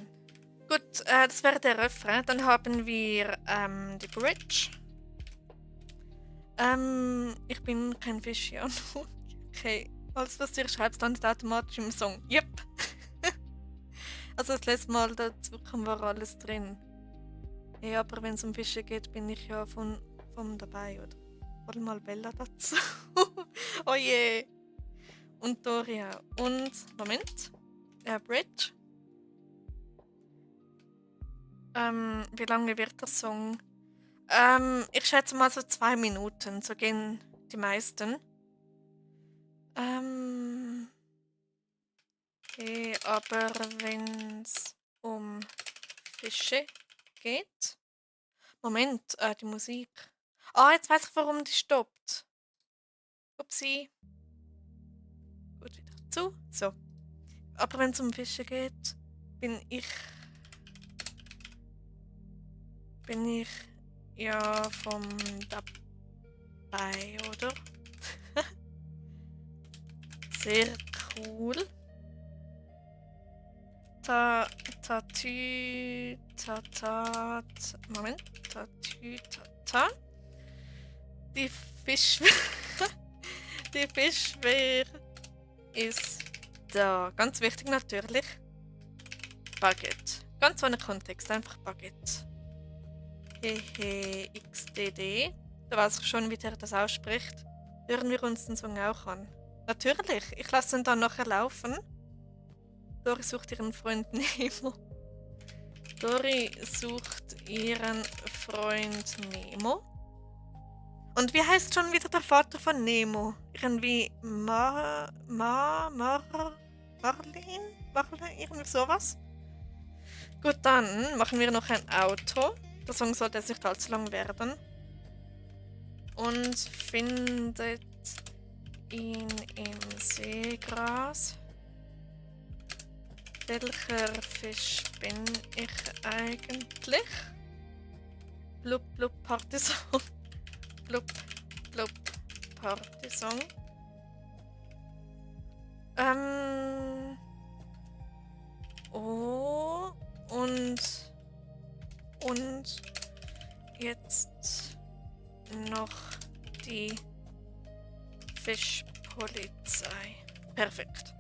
Gut, das wäre der Refrain. Dann haben wir die Bridge. Ich bin kein Fisch, ja. Okay, alles, was du schreibst, landet automatisch im Song. Yep. Also das letzte Mal dazu war alles drin. Ja, aber wenn es um Fische geht, bin ich ja von dabei, oder? Hol mal Bella dazu. Oh je. Und Doria. Und, Moment. Bridge. Wie lange wird der Song? Ich schätze mal so 2 Minuten. So gehen die meisten. Okay, aber wenn es um Fische geht. Moment, die Musik. Jetzt weiß ich, warum die stoppt. Upsi. Gut, wieder zu. So. Aber wenn es um Fische geht, bin ich ja vom dabei, oder? Sehr cool. Moment. Die Die Fischwehr ist da. Ganz wichtig natürlich. Baguette. Ganz ohne Kontext, einfach Baguette. Hehe, XDD. Da weiß ich schon, wie der das ausspricht. Hören wir uns den Song auch an. Natürlich, ich lasse ihn dann nachher laufen. Dori sucht ihren Freund Nemo. Dori sucht ihren Freund Nemo. Und wie heißt schon wieder der Vater von Nemo? Irgendwie Marlin? Irgendwie sowas? Gut, dann machen wir noch ein Outro. Der Song sollte jetzt nicht allzu lang werden. Und findet ihn im Seegras. Welcher Fisch bin ich eigentlich? Blub, blub, Partysong. Blub, blub, Partysong. Oh, und jetzt noch die Fischpolizei. Perfekt.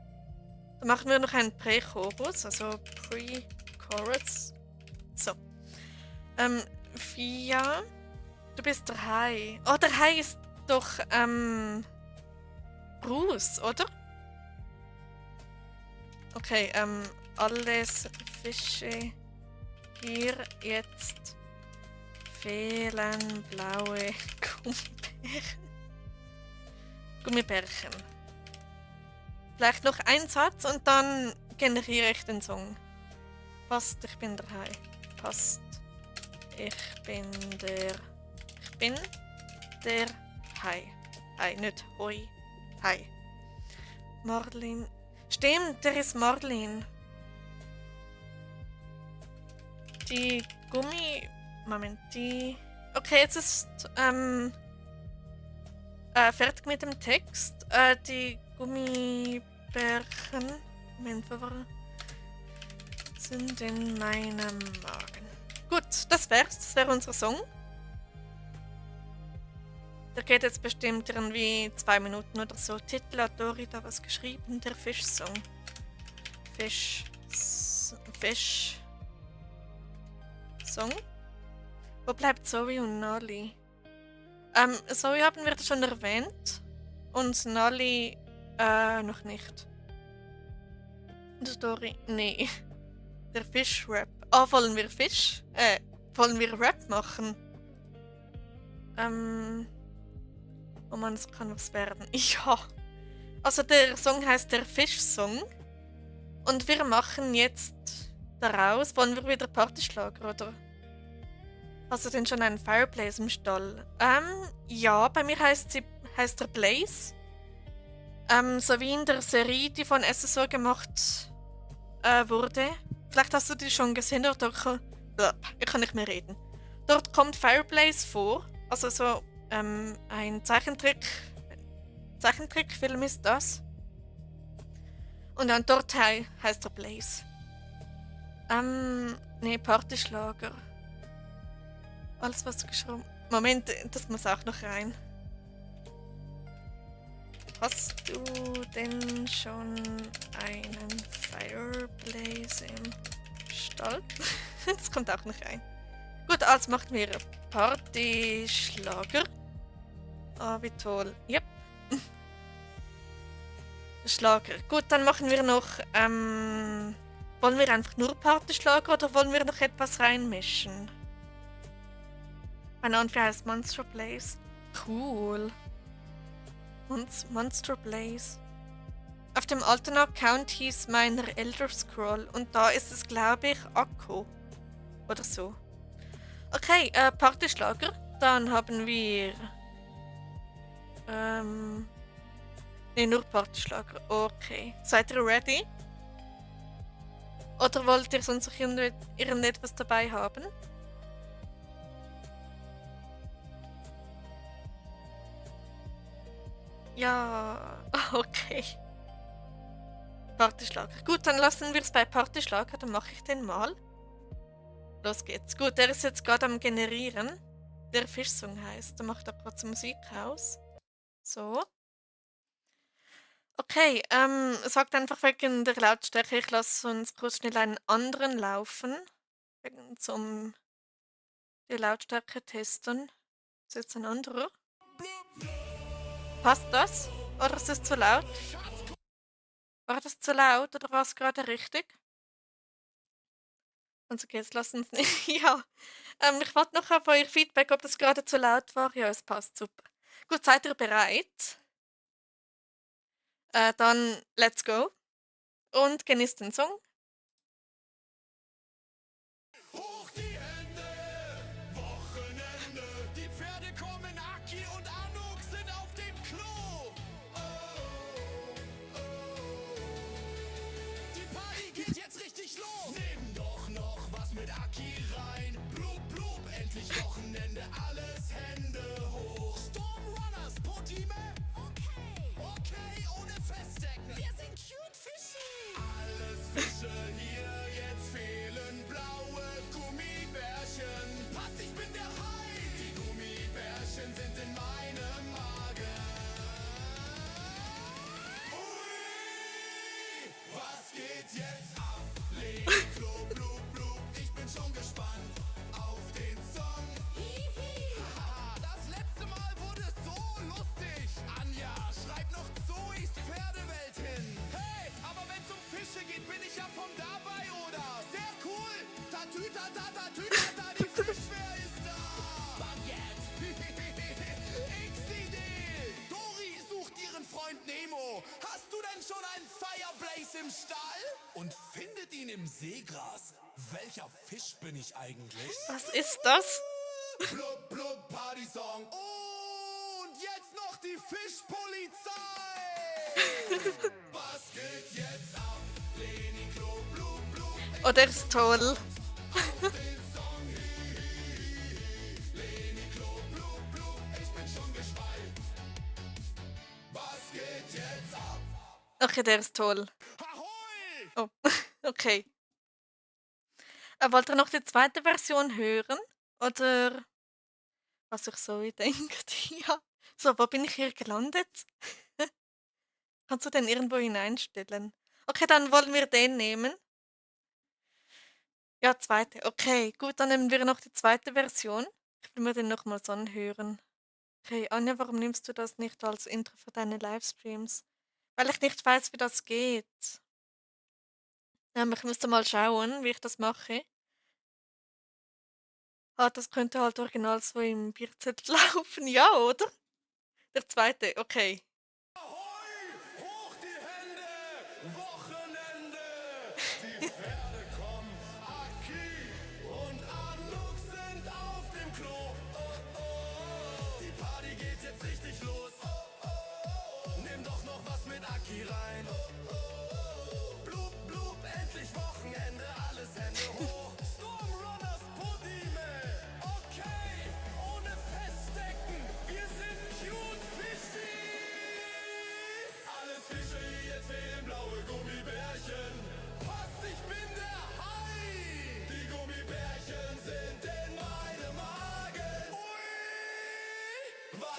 Dann machen wir noch einen Prä-Chorus, also Pre-Chorus. So. Fia, du bist der Hai. Oh, der Hai ist doch, Bruce, oder? Okay, alles Fische hier jetzt fehlen blaue Gummibärchen. Vielleicht noch ein Satz und dann generiere ich den Song. Passt, ich bin der Hai. Passt, ich bin der Hai. Hai, nicht Hoi. Hai. Marlin. Stimmt, der ist Marlin. Die Gummi... Moment, die... Okay, jetzt ist fertig mit dem Text. Die Gummibärchen... Moment, wo war... sind in meinem Magen. Gut, das wär's. Das wäre unser Song. Der geht jetzt bestimmt irgendwie 2 Minuten oder so. Titel hat Dori da was geschrieben. Der Fischsong. Fisch. Song. Wo bleibt Zoe und Nali? Zoe haben wir schon erwähnt. Und Nali noch nicht. Und Dori. Nee. Der Fisch-Rap. Wollen wir Fisch? Wollen wir Rap machen? Oh man, es kann was werden. Ja. Also der Song heißt der Fischsong. Und wir machen jetzt daraus. Wollen wir wieder Partyschlager, oder? Hast du denn schon einen Fireplace im Stall? Ja, bei mir heißt er Blaze. So wie in der Serie, die von SSO gemacht wurde. Vielleicht hast du die schon gesehen, ich kann nicht mehr reden. Dort kommt Fireblaze vor, also so ein Zeichentrickfilm ist das. Und dann dort heißt er Blaze. Nee, Partyschlager. Alles, was du geschrieben. Moment, das muss auch noch rein. Hast du denn schon einen Fireplace im Stall? Das kommt auch noch rein. Gut, also machen wir Partyschlager. Ah, wie toll. Yep. Schlager. Gut, dann machen wir noch. Wollen wir einfach nur Partyschlager oder wollen wir noch etwas reinmischen? Mein Anfang heißt Monster Blaze. Cool. Monster Blaze. Auf dem alten Account hieß meiner Elder Scroll und da ist es, glaube ich, Akku. Oder so. Okay, Partyschlager. Dann haben wir. Ne, nur Partyschlager. Okay. Seid ihr ready? Oder wollt ihr sonst noch irgendetwas dabei haben? Ja, okay. Partyschlager. Gut, dann lassen wir es bei Partyschlager. Dann mache ich den mal. Los geht's. Gut, der ist jetzt gerade am Generieren. Der Fischsong heißt. Da macht er kurz Musik aus. So. Okay, sagt einfach wegen der Lautstärke, ich lasse uns kurz schnell einen anderen laufen. Zum die Lautstärke testen. Ist jetzt ein anderer. Passt das? Oder ist es zu laut? War das zu laut oder war es gerade richtig? Also okay, jetzt lassen uns nicht. Ja. Ich warte noch auf euer Feedback, ob das gerade zu laut war. Ja, es passt super. Gut, seid ihr bereit? Dann let's go. Und genießt den Song. Hoch die Hände, Wochenende, die Pferde kommen, Aki und Anuk sind auf dem Klo. Die Party geht jetzt richtig los. Nimm doch noch was mit Aki rein. Blub, blub, endlich Wochenende, alles Hände hoch. Stormrunners, Potime? Okay, ohne Festdecken. Wir sind cute Fische. Alles Fische hier, jetzt fehlen blaue Gummibärchen. Passt, ich bin der Hai. Die Gummibärchen sind in meinem Magen. Ui, was geht jetzt ab? Leni, Klo, blub, blub, ich bin schon gespannt auf den Song. Haha, das letzte Mal wurde es so lustig. Anja, schreib noch Zois Pferdewelt hin. Hey, aber wenn's um Fische geht, bin ich ja von dabei, oder? Sehr cool. Tatütata, tatütata, die Fischwehr ist da. Baguette. XDD. Dori sucht ihren Freund Nemo. Hast du denn schon einen Fireblaze im Stall? Und findet ihn im Seegras. Welcher Fisch bin ich eigentlich? Was ist das? Blub, blub, Partysong. Und jetzt noch die Fischpolizei. Was geht jetzt ab? Leni, Klo, blub, blub. Oh, der ist toll. Den Song. Leni, Klo, blub, blub. Ich bin schon gespannt. Was geht jetzt ab? Okay, der ist toll. Ahoi! Oh, okay. Wollt ihr noch die zweite Version hören? Oder was sich so denkt? Ja. So, wo bin ich hier gelandet? Kannst du den irgendwo hineinstellen? Okay, dann wollen wir den nehmen. Ja, zweite. Okay, gut, dann nehmen wir noch die zweite Version. Ich will mir den nochmals anhören. Okay, Anja, warum nimmst du das nicht als Intro für deine Livestreams? Weil ich nicht weiß, wie das geht. Ich müsste mal schauen, wie ich das mache. Ah, das könnte halt original so im Bierzettel laufen. Ja, oder? Der zweite, okay. Ahoi! Hoch die Hände! Wochenende! Die Pferde kommen, Aki und Anuk sind auf dem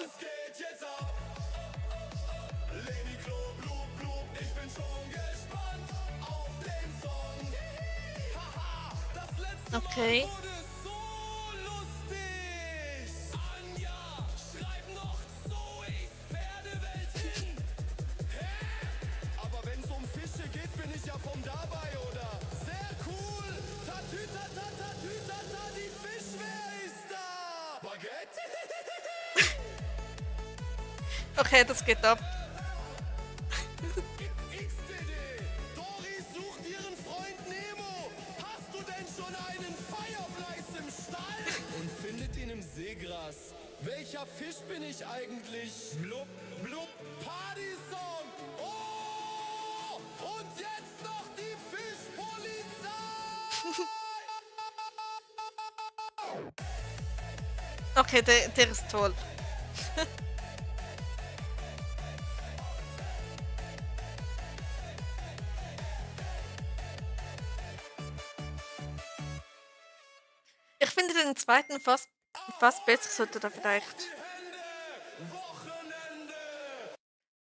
Es geht jetzt ab. Leni Klo, blub, blub, ich bin schon gespannt auf den Song. Haha, das letzte Okay. Mal wurde so lustig. Anja, schreib noch Zoe's Pferdewelt hin. Hä? Aber wenn's um Fische geht, bin ich ja vom dabei, oder? Sehr cool. Tatütata, tatütata, die Fischwehr ist da. Baguette? Okay, das geht ab. XDD! Dory sucht ihren Freund Nemo! Hast du denn schon einen Fireblaze im Stall? Und findet ihn im Seegras. Welcher Fisch bin ich eigentlich? Blub, blub, Partysong! Oh! Und jetzt noch die Fischpolizei! Okay, der ist toll. Ich finde den zweiten fast besser, sollte da vielleicht. Wochenende!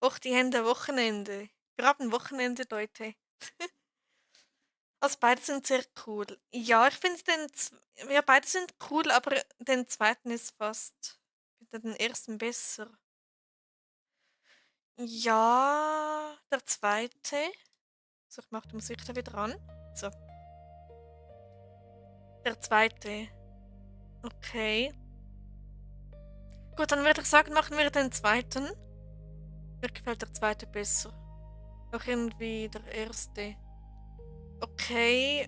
Och, die Hände, Wochenende. Wir haben Wochenende, Leute. Also beide sind sehr cool. Ja, ich finde ja, beide sind cool, aber den zweiten ist fast finde den ersten besser. Ja, der zweite. So, ich mache die Musik da wieder an. So. Der zweite. Okay. Gut, dann würde ich sagen, machen wir den zweiten. Mir gefällt der zweite besser. Auch irgendwie der erste. Okay,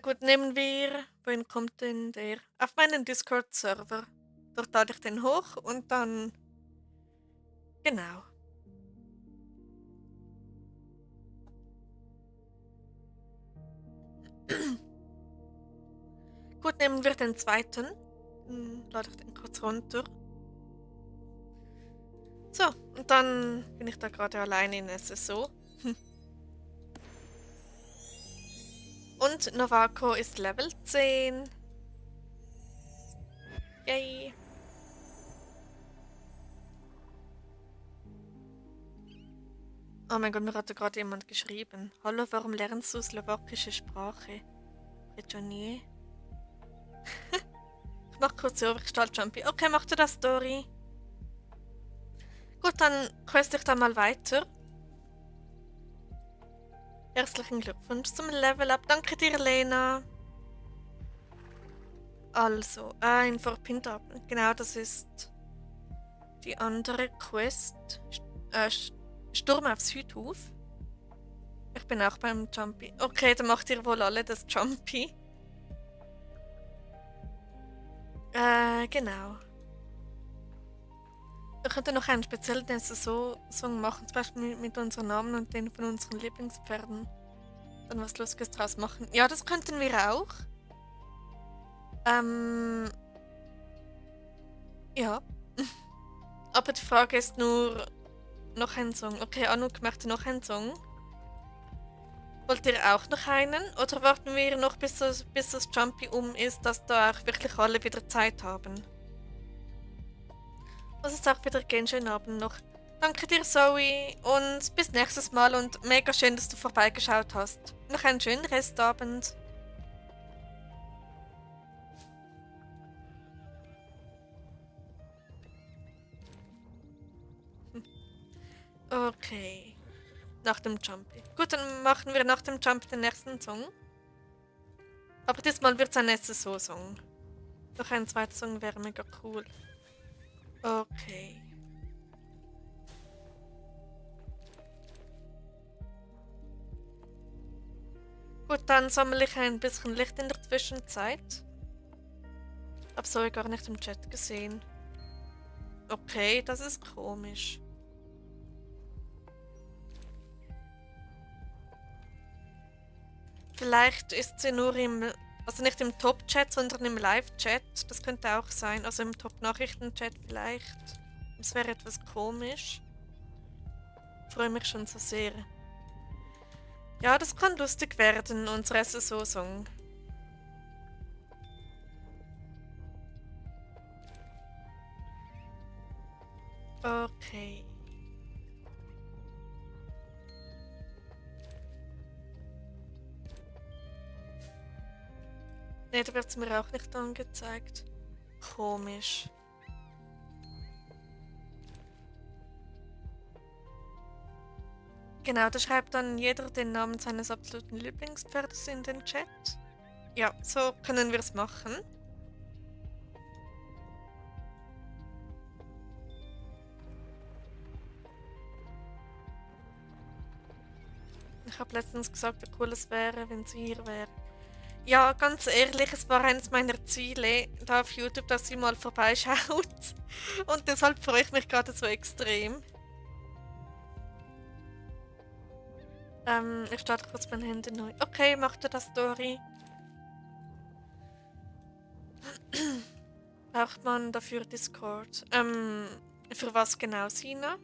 gut, nehmen wir, wohin kommt denn der? Auf meinen Discord-Server. Dort lade ich den hoch und dann, genau. Gut, nehmen wir den zweiten. Lade ich den kurz runter. So, und dann bin ich da gerade alleine in SSO. Und Novako ist Level 10. Yay. Oh mein Gott, mir hat da gerade jemand geschrieben. Hallo, warum lernst du slowakische Sprache? Rejonier. Ich mach kurz so, ich starte Jumpy. Okay, mach du das, Story. Gut, dann quest ich da mal weiter. Herzlichen Glückwunsch zum Level Up. Danke dir, Lena. Also, ein Vorpinter. Genau, das ist die andere Quest. Sturm aufs Hüthof. Ich bin auch beim Jumpy. Okay, dann macht ihr wohl alle das Jumpy. Genau. Wir könnten noch einen speziellen SSO-Song machen, zum Beispiel mit unseren Namen und den von unseren Lieblingspferden. Dann was Lustiges draus machen. Ja, das könnten wir auch. Ja. Aber die Frage ist nur, noch ein Song. Okay, Anouk möchte noch einen Song. Wollt ihr auch noch einen? Oder warten wir noch, bis das Jumpy ist, dass da auch wirklich alle wieder Zeit haben? Was ist auch wieder Genshin Abend noch. Danke dir, Zoe, und bis nächstes Mal und mega schön, dass du vorbeigeschaut hast. Noch einen schönen Restabend. Okay. Nach dem Jumpy. Gut, dann machen wir nach dem Jump den nächsten Song. Aber diesmal wird es ein SSO-Song. Noch ein zweiter Song wäre mega cool. Okay. Gut, dann sammle ich ein bisschen Licht in der Zwischenzeit. Hab so gar nicht im Chat gesehen. Okay, das ist komisch. Vielleicht ist sie nur also nicht im Top-Chat, sondern im Live-Chat. Das könnte auch sein. Also im Top-Nachrichten-Chat vielleicht. Das wäre etwas komisch. Ich freue mich schon so sehr. Ja, das kann lustig werden, unser SSO-Song. Okay. Ne, da wird es mir auch nicht angezeigt. Komisch. Genau, da schreibt dann jeder den Namen seines absoluten Lieblingspferdes in den Chat. Ja, so können wir es machen. Ich habe letztens gesagt, wie cool es wäre, wenn sie hier wäre. Ja, ganz ehrlich, es war eines meiner Ziele da auf YouTube, dass sie mal vorbeischaut. Und deshalb freue ich mich gerade so extrem. Ich starte kurz mein Handy neu. Okay, macht er das, Dori? Braucht man dafür Discord? Für was genau, Sina?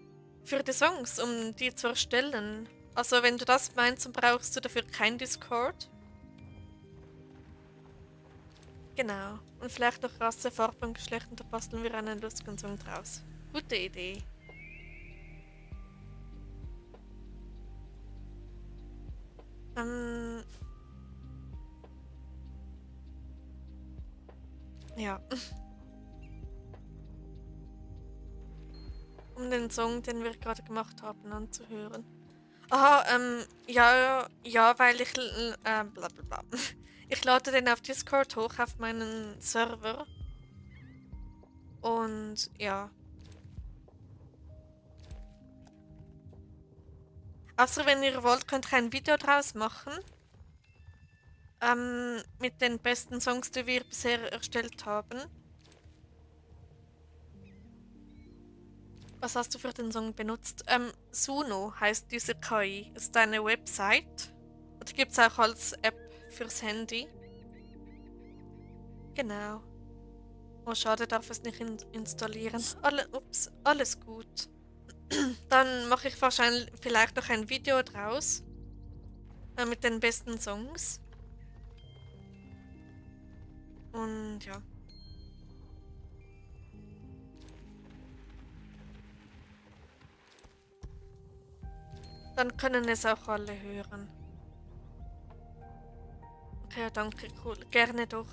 Für die Songs, um die zu erstellen. Also, wenn du das meinst, dann brauchst du dafür kein Discord. Genau. Und vielleicht noch Rasse, Farbe und Geschlecht und da basteln wir einen lustigen Song draus. Gute Idee. Ja. Um den Song, den wir gerade gemacht haben, anzuhören. Aha, ja, weil ich, bla bla bla. Ich lade den auf Discord hoch auf meinen Server. Und ja. Außer wenn ihr wollt, könnt ihr ein Video draus machen. Mit den besten Songs, die wir bisher erstellt haben. Was hast du für den Song benutzt? Suno heißt diese KI. Ist eine Website. Und die gibt es auch als App fürs Handy. Genau. Oh, schade, darf es nicht installieren. Alles gut. Dann mache ich wahrscheinlich vielleicht noch ein Video draus. Mit den besten Songs. Und ja. Dann können es auch alle hören. Okay, danke, cool. Gerne doch.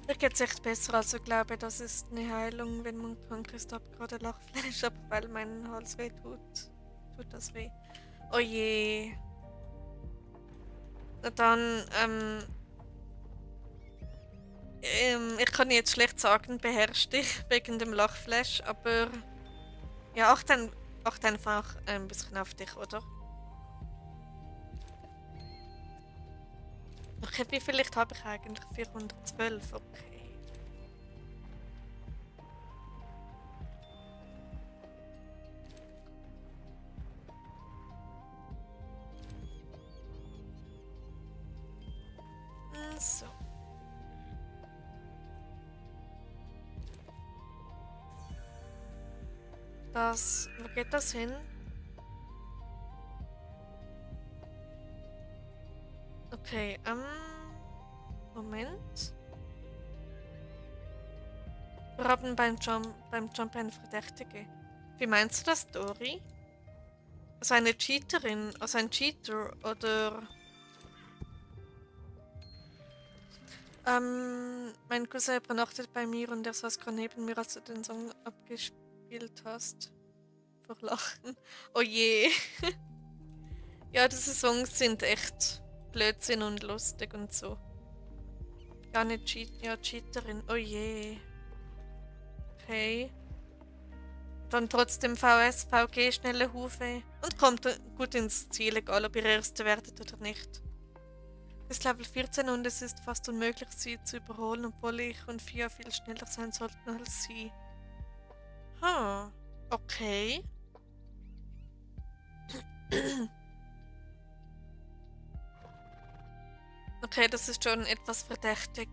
Mir geht's echt besser, also glaube, das ist eine Heilung, wenn man krank ist. Ich habe gerade Lachfleisch, aber weil mein Hals weh tut das weh. Oh je. Na dann, ich kann jetzt schlecht sagen, beherrsch dich wegen dem Lachflash, aber ja, acht einfach ein bisschen auf dich, oder? Okay, wie viel Licht habe ich eigentlich? 412, okay. So. Wo geht das hin? Okay, Moment. Wir haben beim Jump eine Verdächtige. Wie meinst du das, Dori? Also eine Cheaterin, also ein Cheater oder... mein Cousin übernachtet bei mir und er saß gerade neben mir, als du den Song abgespielt hast. Vor Lachen. Oh je. Ja, diese Songs sind echt Blödsinn und lustig und so. Ja, eine Cheaterin. Oh je. Okay. Dann trotzdem VS, VG, schnelle Hufe und kommt gut ins Ziel, egal ob ihr Erste werdet oder nicht. Ist Level 14 und es ist fast unmöglich, sie zu überholen, obwohl ich und Fia viel schneller sein sollten als sie. Okay. Okay, das ist schon etwas verdächtig.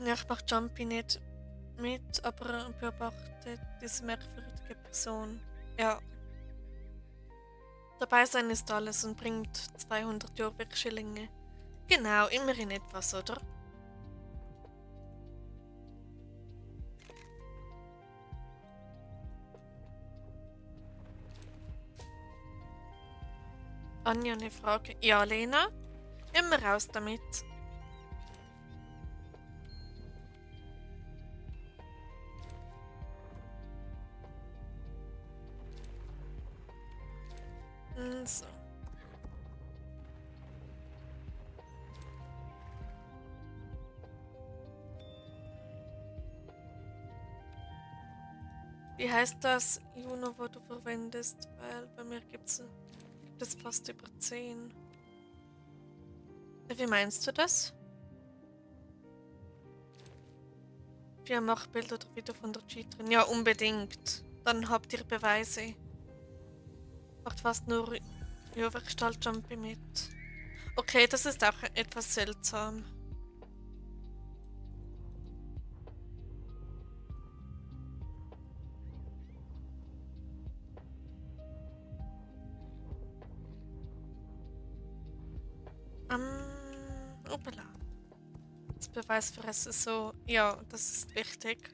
Ja, ich mache Jumpy nicht mit, aber beobachte diese merkwürdige Person. Ja. Dabei sein ist alles und bringt 200 Jorvik-Schillinge. Genau, immerhin etwas, oder? Anja, eine Frage. Ja, Lena? Immer raus damit. So. Wie heißt das Juno, wo du verwendest? Weil bei mir gibt es fast über 10. Wie meinst du das? Ja, mach Bild oder Video von der Cheaterin. Ja, unbedingt. Dann habt ihr Beweise. Macht fast nur Jumpy mit. Okay, das ist auch etwas seltsam. Opala. Das Beweisfresse so. Ja, das ist wichtig.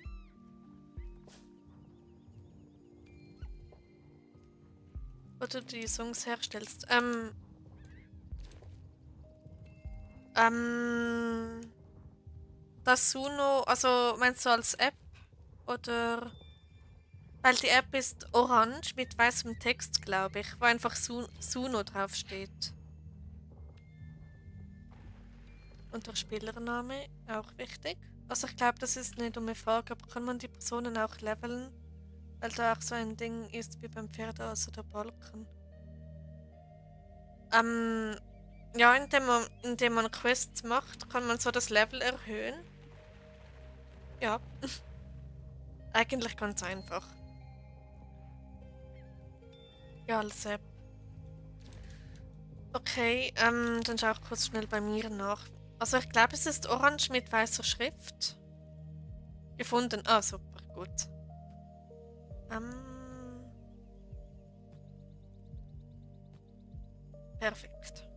Wo du die Songs herstellst. Das Suno, also meinst du als App? Oder? Weil die App ist orange mit weißem Text, glaube ich, wo einfach Suno draufsteht. Und der Spielername, auch wichtig. Also ich glaube, das ist eine dumme Frage, aber kann man die Personen auch leveln? Weil da auch so ein Ding ist wie beim Pferd, also der Balken. Ja, indem man Quests macht, kann man so das Level erhöhen. Ja. Eigentlich ganz einfach. Ja, als App. Okay, dann schau ich kurz schnell bei mir nach. Also ich glaube, es ist orange mit weißer Schrift. Gefunden. Ah, super, gut. Perfekt.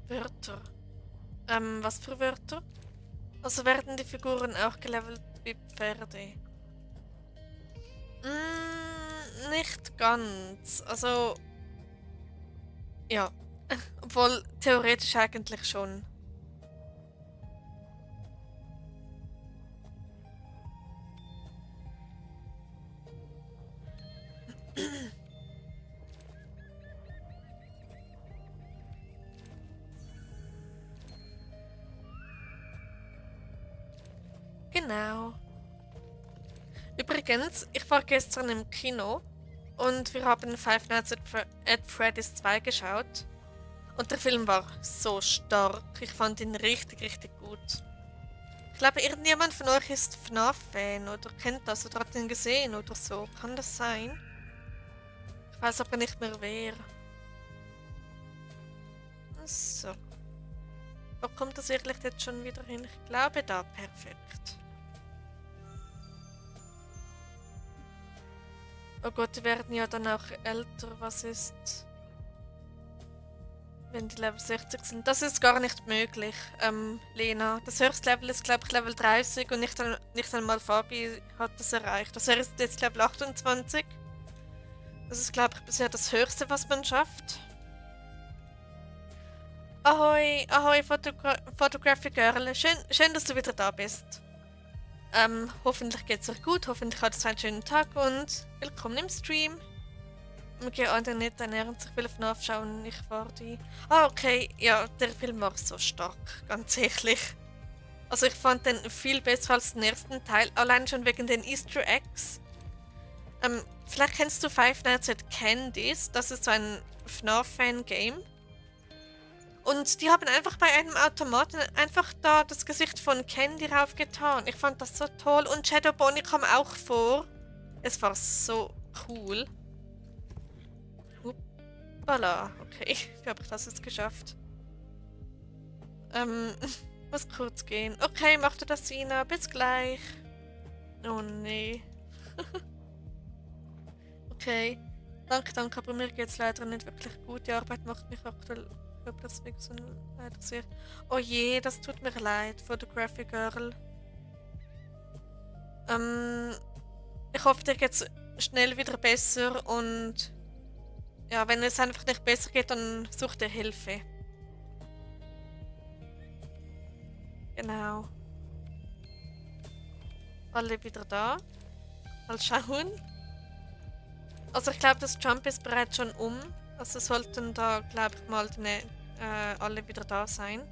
Wörter. Was für Wörter? Also werden die Figuren auch gelevelt wie Pferde? Nicht ganz. Also, ja. Obwohl, theoretisch eigentlich schon. Genau. Übrigens, ich war gestern im Kino und wir haben Five Nights at Freddy's 2 geschaut. Und der Film war so stark. Ich fand ihn richtig, richtig gut. Ich glaube, irgendjemand von euch ist FNAF-Fan oder kennt das oder hat ihn gesehen oder so. Kann das sein? Ich weiß aber nicht mehr wer. So. Wo kommt das wirklich jetzt schon wieder hin? Ich glaube da. Perfekt. Oh Gott, die werden ja dann auch älter. Was ist, wenn die Level 60 sind? Das ist gar nicht möglich, Lena. Das höchste Level ist, glaube ich, Level 30 und nicht einmal Fabi hat das erreicht. Also er ist jetzt Level 28. Das ist, glaube ich, bisher das Höchste, was man schafft. Ahoi, ahoi, Photography Girl. Schön, dass du wieder da bist. Hoffentlich geht's euch gut, hoffentlich hattest du einen schönen Tag und willkommen im Stream. Okay, an der nicht ernähren sich viele FNAF schauen, ich war die. Ah, okay, ja, der Film war so stark, ganz ehrlich. Also ich fand den viel besser als den ersten Teil, allein schon wegen den Easter Eggs. Vielleicht kennst du Five Nights at Candy's. Das ist so ein FNAF-Fan-Game. Und die haben einfach bei einem Automaten einfach da das Gesicht von Candy raufgetan. Ich fand das so toll. Und Shadow Bonnie kam auch vor. Es war so cool. Hoppala. Okay, wie habe ich das jetzt geschafft? Muss kurz gehen. Okay, mach du das, Sina. Bis gleich. Oh nee. Okay. Danke, danke, aber mir geht's leider nicht wirklich gut. Die Arbeit macht mich aktuell deswegen so leider sehr. Oh je, das tut mir leid, Photography Girl. Ich hoffe, dir geht's schnell wieder besser und ja, wenn es einfach nicht besser geht, dann such dir Hilfe. Genau. Alle wieder da. Mal schauen. Also ich glaube, das Jump ist bereits schon um. Also sollten da, glaube ich, mal alle wieder da sein.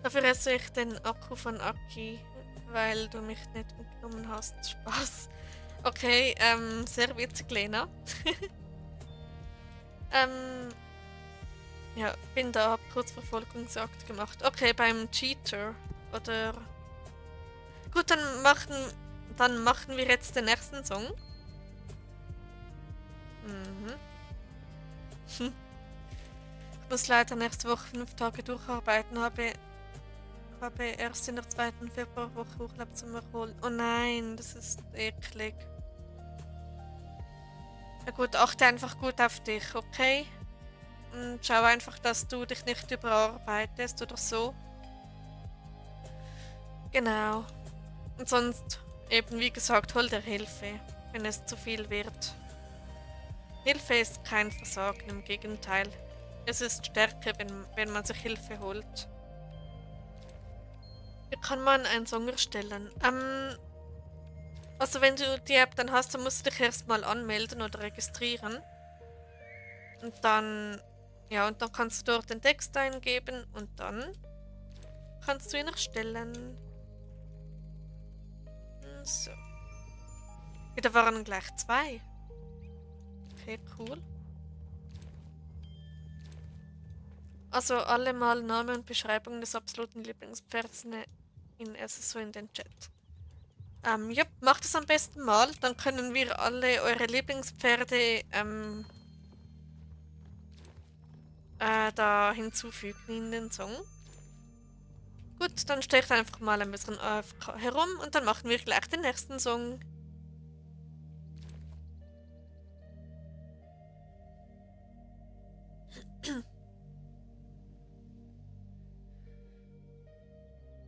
Dafür esse ich den Akku von Aki, weil du mich nicht mitgenommen hast. Spaß. Okay, sehr witzig, Lena. Ja, bin da, hab kurz Verfolgungsjagd gemacht. Okay, beim Cheater. Oder... Gut, dann machen wir jetzt den nächsten Song. Ich muss leider nächste Woche 5 Tage durcharbeiten. Habe erst in der 2. Februarwoche Urlaub zum Erholen. Oh nein, das ist eklig. Na gut, achte einfach gut auf dich, okay? Und schau einfach, dass du dich nicht überarbeitest oder so. Genau. Und sonst, eben wie gesagt, hol dir Hilfe, wenn es zu viel wird. Hilfe ist kein Versagen, im Gegenteil. Es ist Stärke, wenn man sich Hilfe holt. Wie kann man einen Song erstellen? Also wenn du die App dann hast, dann musst du dich erstmal anmelden oder registrieren. Und dann, ja, und dann kannst du dort den Text eingeben und dann kannst du ihn erstellen. So. Ja, da waren gleich 2. Okay, cool. Also alle mal Name und Beschreibung des absoluten Lieblingspferds in SSO in den Chat. Ja, macht es am besten mal, dann können wir alle eure Lieblingspferde da hinzufügen in den Song. Gut, dann stehe ich einfach mal ein bisschen herum und dann machen wir gleich den nächsten Song.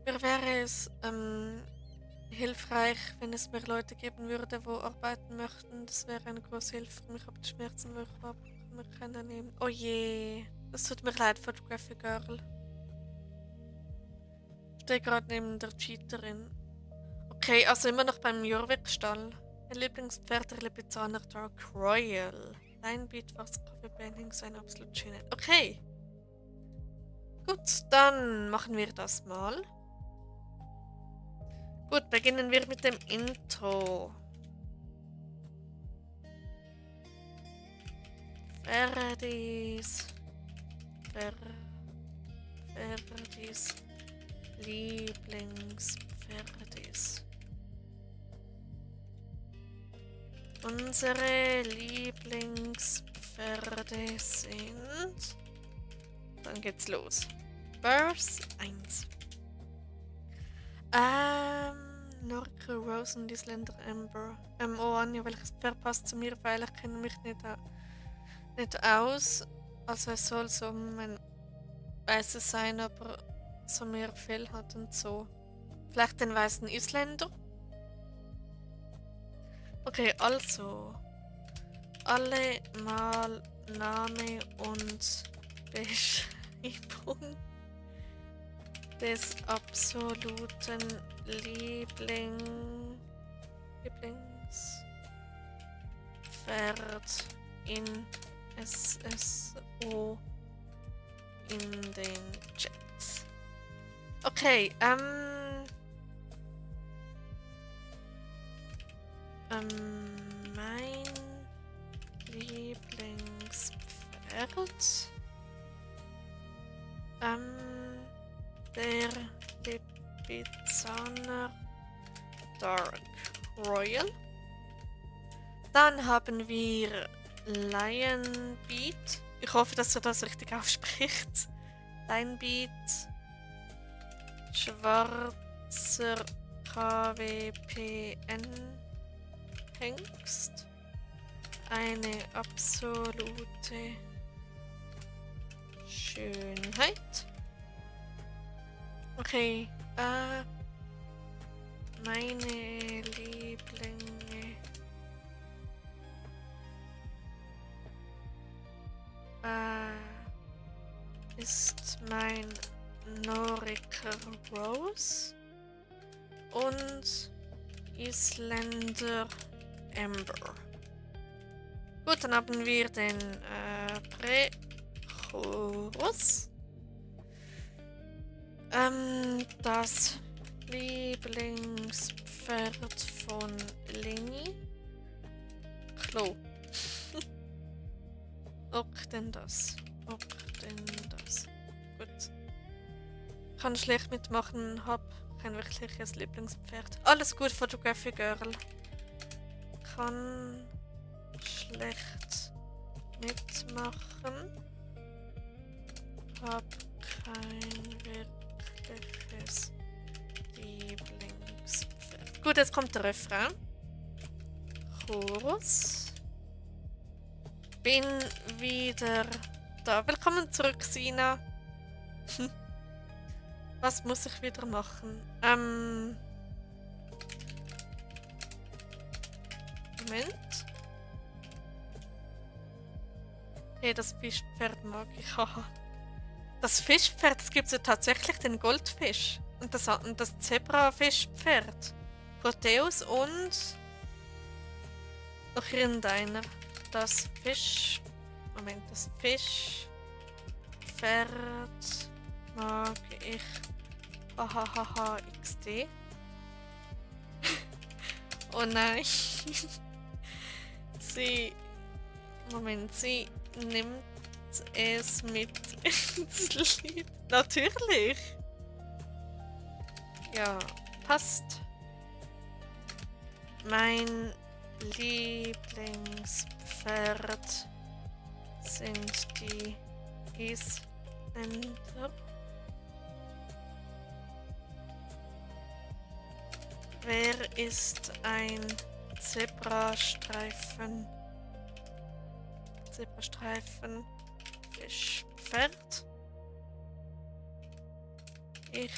Mir wäre es hilfreich, wenn es mehr Leute geben würde, wo arbeiten möchten. Das wäre eine große Hilfe für mich, aber die Schmerzen will ich überhaupt nicht mehr nehmen. Oh je, das tut mir leid, Photography Girl. Ich stehe gerade neben der Cheaterin. Okay, also immer noch beim Jorvik-Stall. Mein Lieblingspferd, der Lipizzaner Dark Royal. Leinbeat, was Kaffee Benning, so eine absolut schöne. Okay. Gut, dann machen wir das mal. Gut, beginnen wir mit dem Intro. Verdis Lieblingspferdis. Unsere Lieblingspferde sind... Dann geht's los. Verse 1. Norke Rose und Isländer Amber. Oh Anja, welches Pferd passt zu mir, weil ich kenne mich nicht aus. Also es soll so ein weißes sein, aber so mehr Fell hat und so. Vielleicht den weißen Isländer? Okay, also. Alle mal Name und Beschreibung des absoluten Lieblingspferd in SSO in den Chats. Okay, Mein Lieblingspferd. Der Lipizzaner Dark Royal. Dann haben wir Lion Beat. Ich hoffe, dass er das richtig ausspricht. Lion Beat. Schwarzer KWPN Hengst. Eine absolute Schönheit. Okay, meine Lieblinge. Ist mein Noriker Rose und Isländer Amber. Gut, dann haben wir den Prechorus. Das Lieblingspferd von Leni. Klo. Ob denn das? Gut. Kann schlecht mitmachen, hab kein wirkliches Lieblingspferd. Alles gut, Photography Girl. Kann schlecht mitmachen. Hab kein wirkliches Lieblingspferd. Gut, jetzt kommt der Refrain. Chorus. Bin wieder da. Willkommen zurück, Sina. Was muss ich wieder machen? Moment. Hey, das Fischpferd mag ich. Haha. Das Fischpferd, das gibt es ja tatsächlich, den Goldfisch. Und das Zebra-Fischpferd. Proteus und noch irgendeiner. Das Fischpferd mag ich. Hahaha XD. Oh nein. Sie nimmt es mit ins Lied. Natürlich. Ja, passt. Mein Lieblingspferd sind die Isländer. Wer ist ein Zebrastreifen Fischpferd? Ich.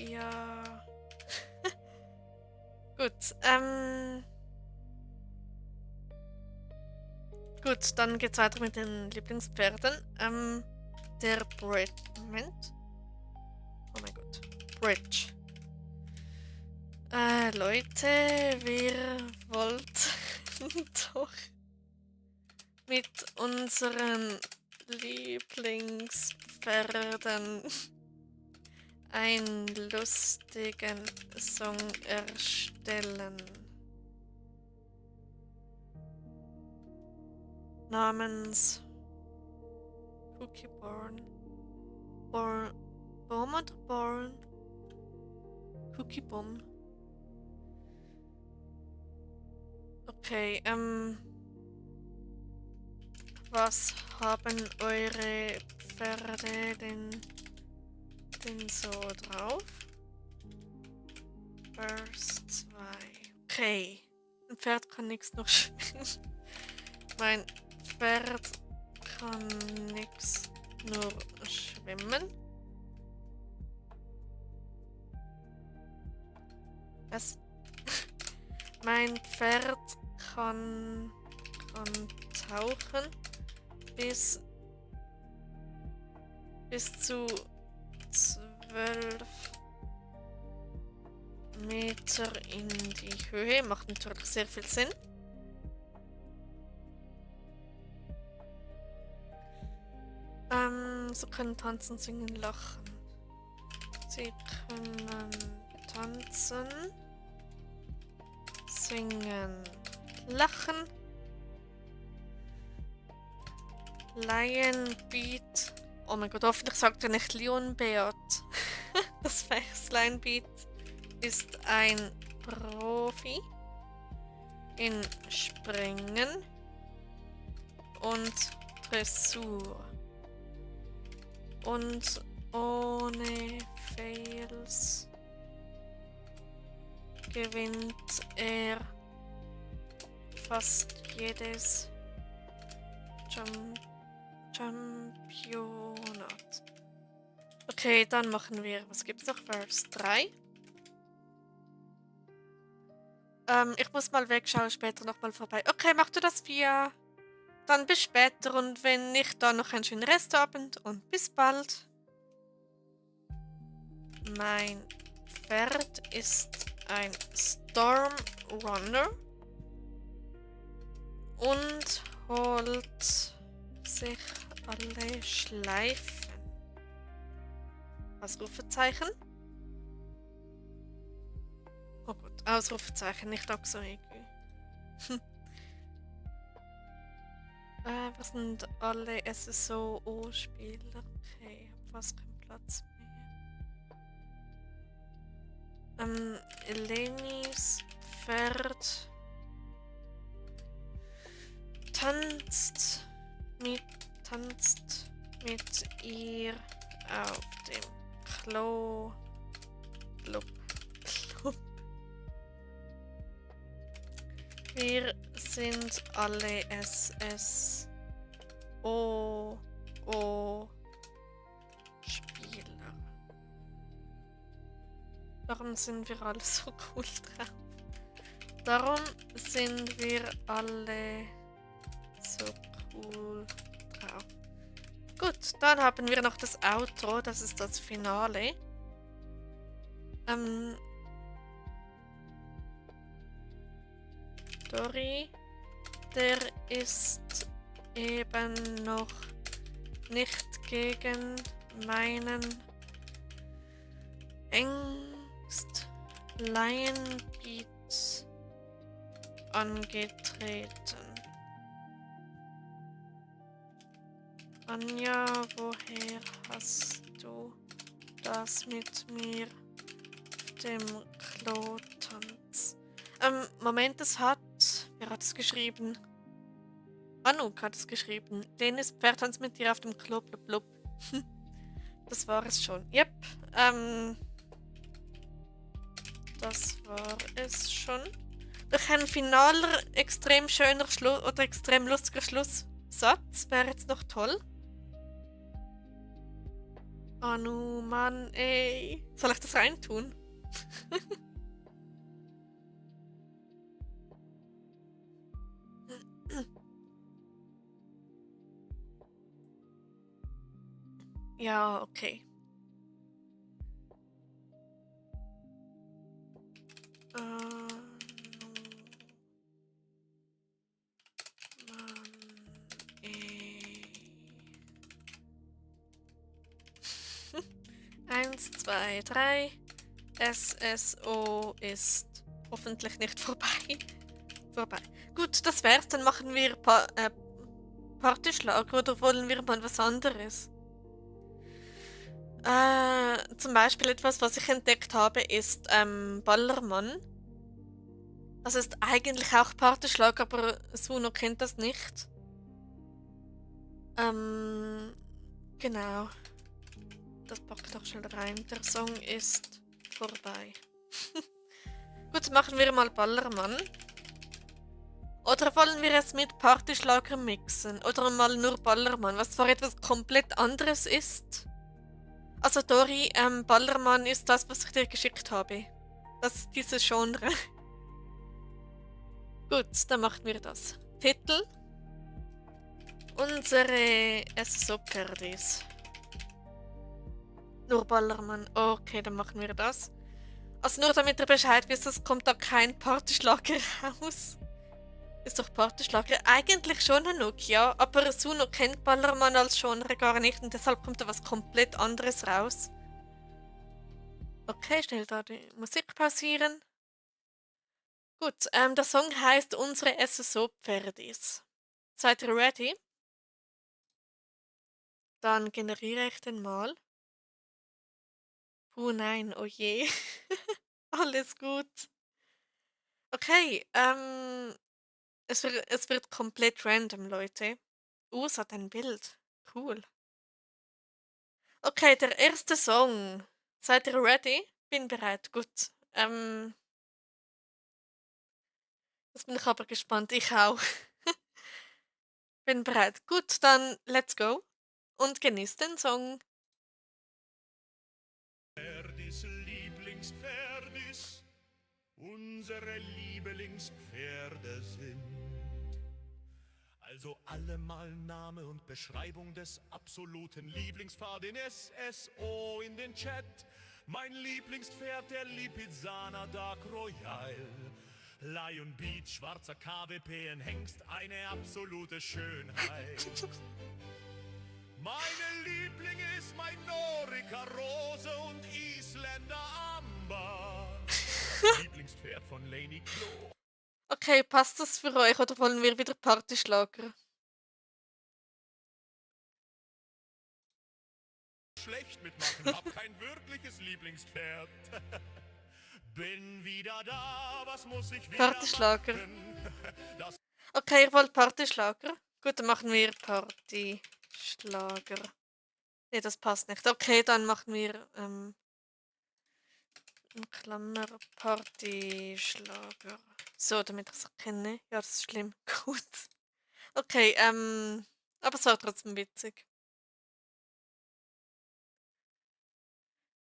Ja. Gut, gut, dann geht's weiter mit den Lieblingspferden. Der Bridge. Moment. Oh mein Gott. Bridge. Leute, wir wollten doch mit unseren Lieblingspferden einen lustigen Song erstellen. Namens Cookie Born. Born oder Born? Cookie Bomb. Okay, was haben eure Pferde denn so drauf? Vers 2. Okay. Ein Pferd kann nichts noch schwimmen. Mein Pferd kann nichts nur schwimmen. Was? Mein Pferd kann tauchen bis zu 12 Meter in die Höhe. Macht natürlich sehr viel Sinn. Sie können tanzen, singen, lachen. Sie können tanzen, Singen, lachen. Lionbeat. Oh mein Gott, hoffentlich sagt er nicht Leonbeat. Das Fechs Lionbeat ist ein Profi in Springen und Dressur. Und ohne Fails gewinnt er fast jedes Championat. Okay, dann machen wir, was gibt's noch? Vers 3. Ich muss mal wegschauen, später nochmal vorbei. Okay, mach du das via. Dann bis später und wenn nicht, dann noch einen schönen Restabend und bis bald. Mein Pferd ist ein Stormrunner und holt sich alle Schleifen. Ausrufezeichen. Oh gut, Ausrufezeichen, nicht Oxoegu. Was sind alle SSO-Spieler? Okay, ich hab fast keinen Platz mehr. Lenis Pferd tanzt mit ihr auf dem Klo. Club. Wir sind alle SSO-Spieler. Warum sind wir alle so cool drauf? Darum sind wir alle so cool drauf. Gut, dann haben wir noch das Outro, das ist das Finale. Dory, der ist eben noch nicht gegen meinen Ängst Lionbeat angetreten. Anja, woher hast du das mit mir auf dem Klo-Tanz? Moment, wer hat es geschrieben? Anouk hat es geschrieben. Lenis Pferd tanzt mit dir auf dem Klo, blub, blub. Das war es schon. Yep. Das war es schon. Durch einen finaler, extrem schöner Schluss oder extrem lustiger Schlusssatz wäre jetzt noch toll. Anu, Mann, ey. Soll ich das reintun? Ja, okay. Mann, ey. 1, 2, 3. SSO ist hoffentlich nicht vorbei. Gut, das wär's. Dann machen wir Partyschlager oder wollen wir mal was anderes? Zum Beispiel etwas, was ich entdeckt habe, ist Ballermann. Das ist eigentlich auch Partyschlag, aber Suno kennt das nicht. Genau. Das packt doch schnell rein. Der Song ist vorbei. Gut, machen wir mal Ballermann. Oder wollen wir es mit Partyschlager mixen? Oder mal nur Ballermann, was zwar etwas komplett anderes ist. Also Dori, Ballermann ist das, was ich dir geschickt habe. Das ist dieses Genre. Gut, dann machen wir das. Titel. Unsere SSO-Pferdis. Nur Ballermann. Okay, dann machen wir das. Also nur damit ihr Bescheid wisst, es kommt da kein Partyschlager raus. Ist doch Partyschlager. Eigentlich schon Anouk, ja. Aber Suno kennt Ballermann als Genre gar nicht und deshalb kommt da was komplett anderes raus. Okay, schnell da die Musik pausieren. Gut, der Song heißt Unsere SSO-Pferdis. Seid ihr ready? Dann generiere ich den mal. Nein, oh je. Alles gut. Okay, es wird komplett random, Leute. Es hat ein Bild. Cool. Okay, der erste Song. Seid ihr ready? Bin bereit. Gut. Jetzt bin ich aber gespannt. Ich auch. Bin bereit. Gut, dann let's go und genießt den Song. Pferdis, Lieblingspferdis, unsere Lieblingspferde sind. Also allemal Name und Beschreibung des absoluten Lieblingspferd in SSO in den Chat. Mein Lieblingspferd, der Lipizzaner Dark Royal. Lion Beat, schwarzer KWP, ein Hengst, eine absolute Schönheit. Meine Liebling ist mein Norika Rose und Isländer Amber. Das Lieblingspferd von Lady Klo. Okay, passt das für euch oder wollen wir wieder Partyschlager? Schlecht mitmachen, hab kein wirkliches Lieblingspferd. Bin wieder da, was muss ich wieder Partyschlager. machen? Das Okay, ihr wollt Partyschlager? Gut, dann machen wir Partyschlager. Nee, das passt nicht. Okay, dann machen wir in Klammer Partyschlager. So, damit ich es erkenne. Ja, das ist schlimm. Gut. Okay, aber es war trotzdem witzig.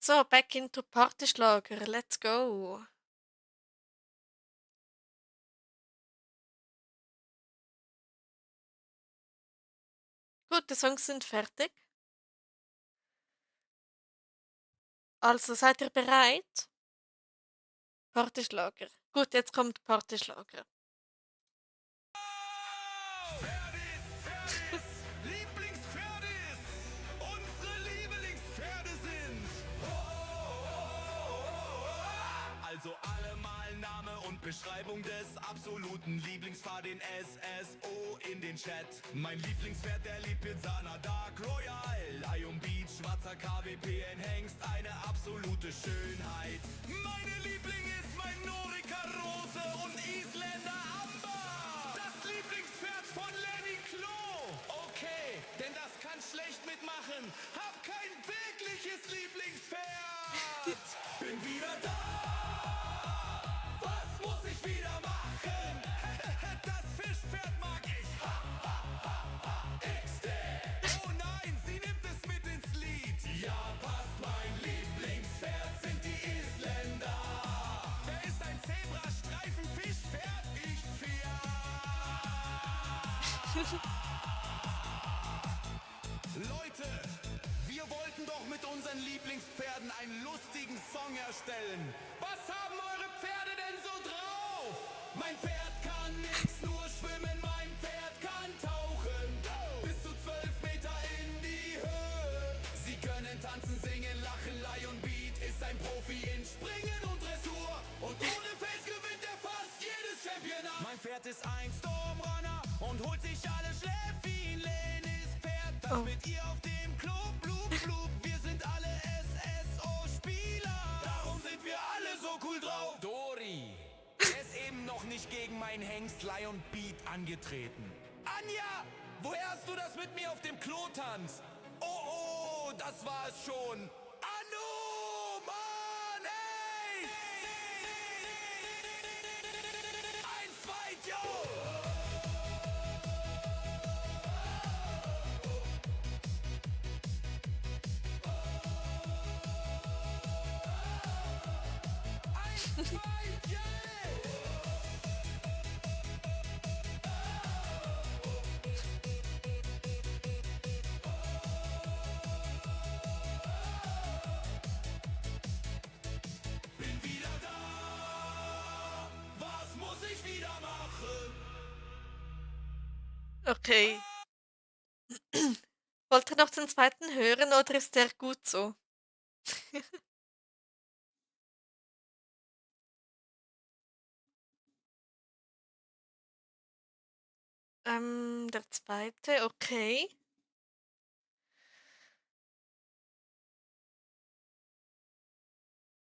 So, back into Partyschlager. Let's go. Gut, die Songs sind fertig. Also, seid ihr bereit? Partyschlager. Gut, jetzt kommt Partyschlager. Pferdis, Lieblingspferdis, unsere Lieblingspferde sind. Also allemal Name und Beschreibung des absoluten Lieblingspferd in SSO in den Chat. Mein Lieblingspferd, der Lipizzaner Dark Royal. Lion Beat, schwarzer KWP, ein Hengst, eine absolute Schönheit. Meine Liebling ist mein Norika Rose und Isländer Amber. Das Lieblingspferd von Lenny Klo. Okay, denn das kann schlecht mitmachen. Hab kein wirkliches Lieblingspferd. Bin wieder da. Was muss ich wieder machen? Das Fischpferd mag ich. XD. Oh nein, sie nimmt es mit ins Lied. Ja, passt, mein Lieblingspferd sind die Isländer. Der ist ein Zebrastreifen-Fischpferd. Ich Leute, wir wollten doch mit unseren Lieblingspferden einen lustigen Song erstellen. Was haben eure Pferde denn so drauf? Mein Pferd kann nix, nur schwimmen. Mein Pferd kann tauchen. Bis zu 12 Meter in die Höhe. Sie können tanzen, singen, lachen. Lion Beat ist ein Profi in Springen und Dressur. Und ohne Fels gewinnt er fast jedes Championat. Mein Pferd ist ein Stormrunner und holt sich alle Schläfchen. Lenis Pferd, das mit ihr auf dem Club, blub, blub. Wir sind alle SSO-Spieler. Darum sind wir alle so cool drauf. Dori, er ist eben noch nicht gegen meinen Hengst Lion Beat angetreten. Anja, woher hast du das mit mir auf dem Klo-Tanz? Oh, das war es schon. Anu, Mann, ey! 1, 2, yo! Bin wieder da. Was muss ich wieder machen? Okay. Wollt ihr noch den zweiten hören oder ist der gut so? Der zweite, okay.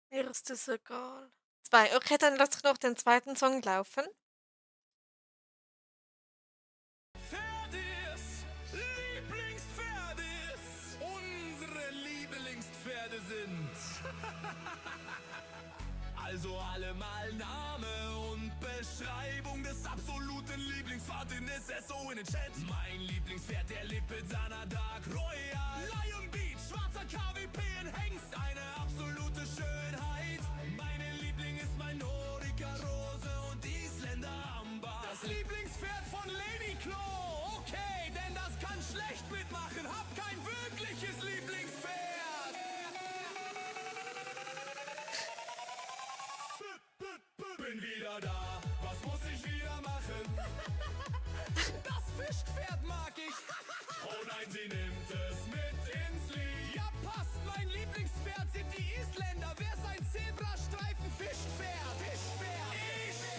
Mir ist das egal. Zwei, okay, dann lass ich noch den zweiten Song laufen. Pferdis, Lieblingspferdis, unsere Lieblingspferde sind. Also alle mal Name und Beschreibung des absoluten Lieblingspferd in SSO in den Chat. Mein Lieblingspferd, der lebt mit seiner Dark Royal. Lion Beat, schwarzer KWP in Hengst, eine absolute Schönheit. Meine Liebling ist mein Norika Rose und Isländer Amber. Das Lieblingspferd von Lady Klo, okay, denn das kann schlecht mitmachen. Hab kein wirkliches Lieblingspferd. Bin wieder da, was muss ich wieder machen? Das Fischpferd mag ich. Oh nein, sie nimmt es mit ins Lied. Ja, passt, mein Lieblingspferd sind die Isländer. Wer ist ein Zebrastreifen Fischpferd? Ich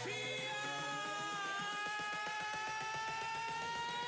vier!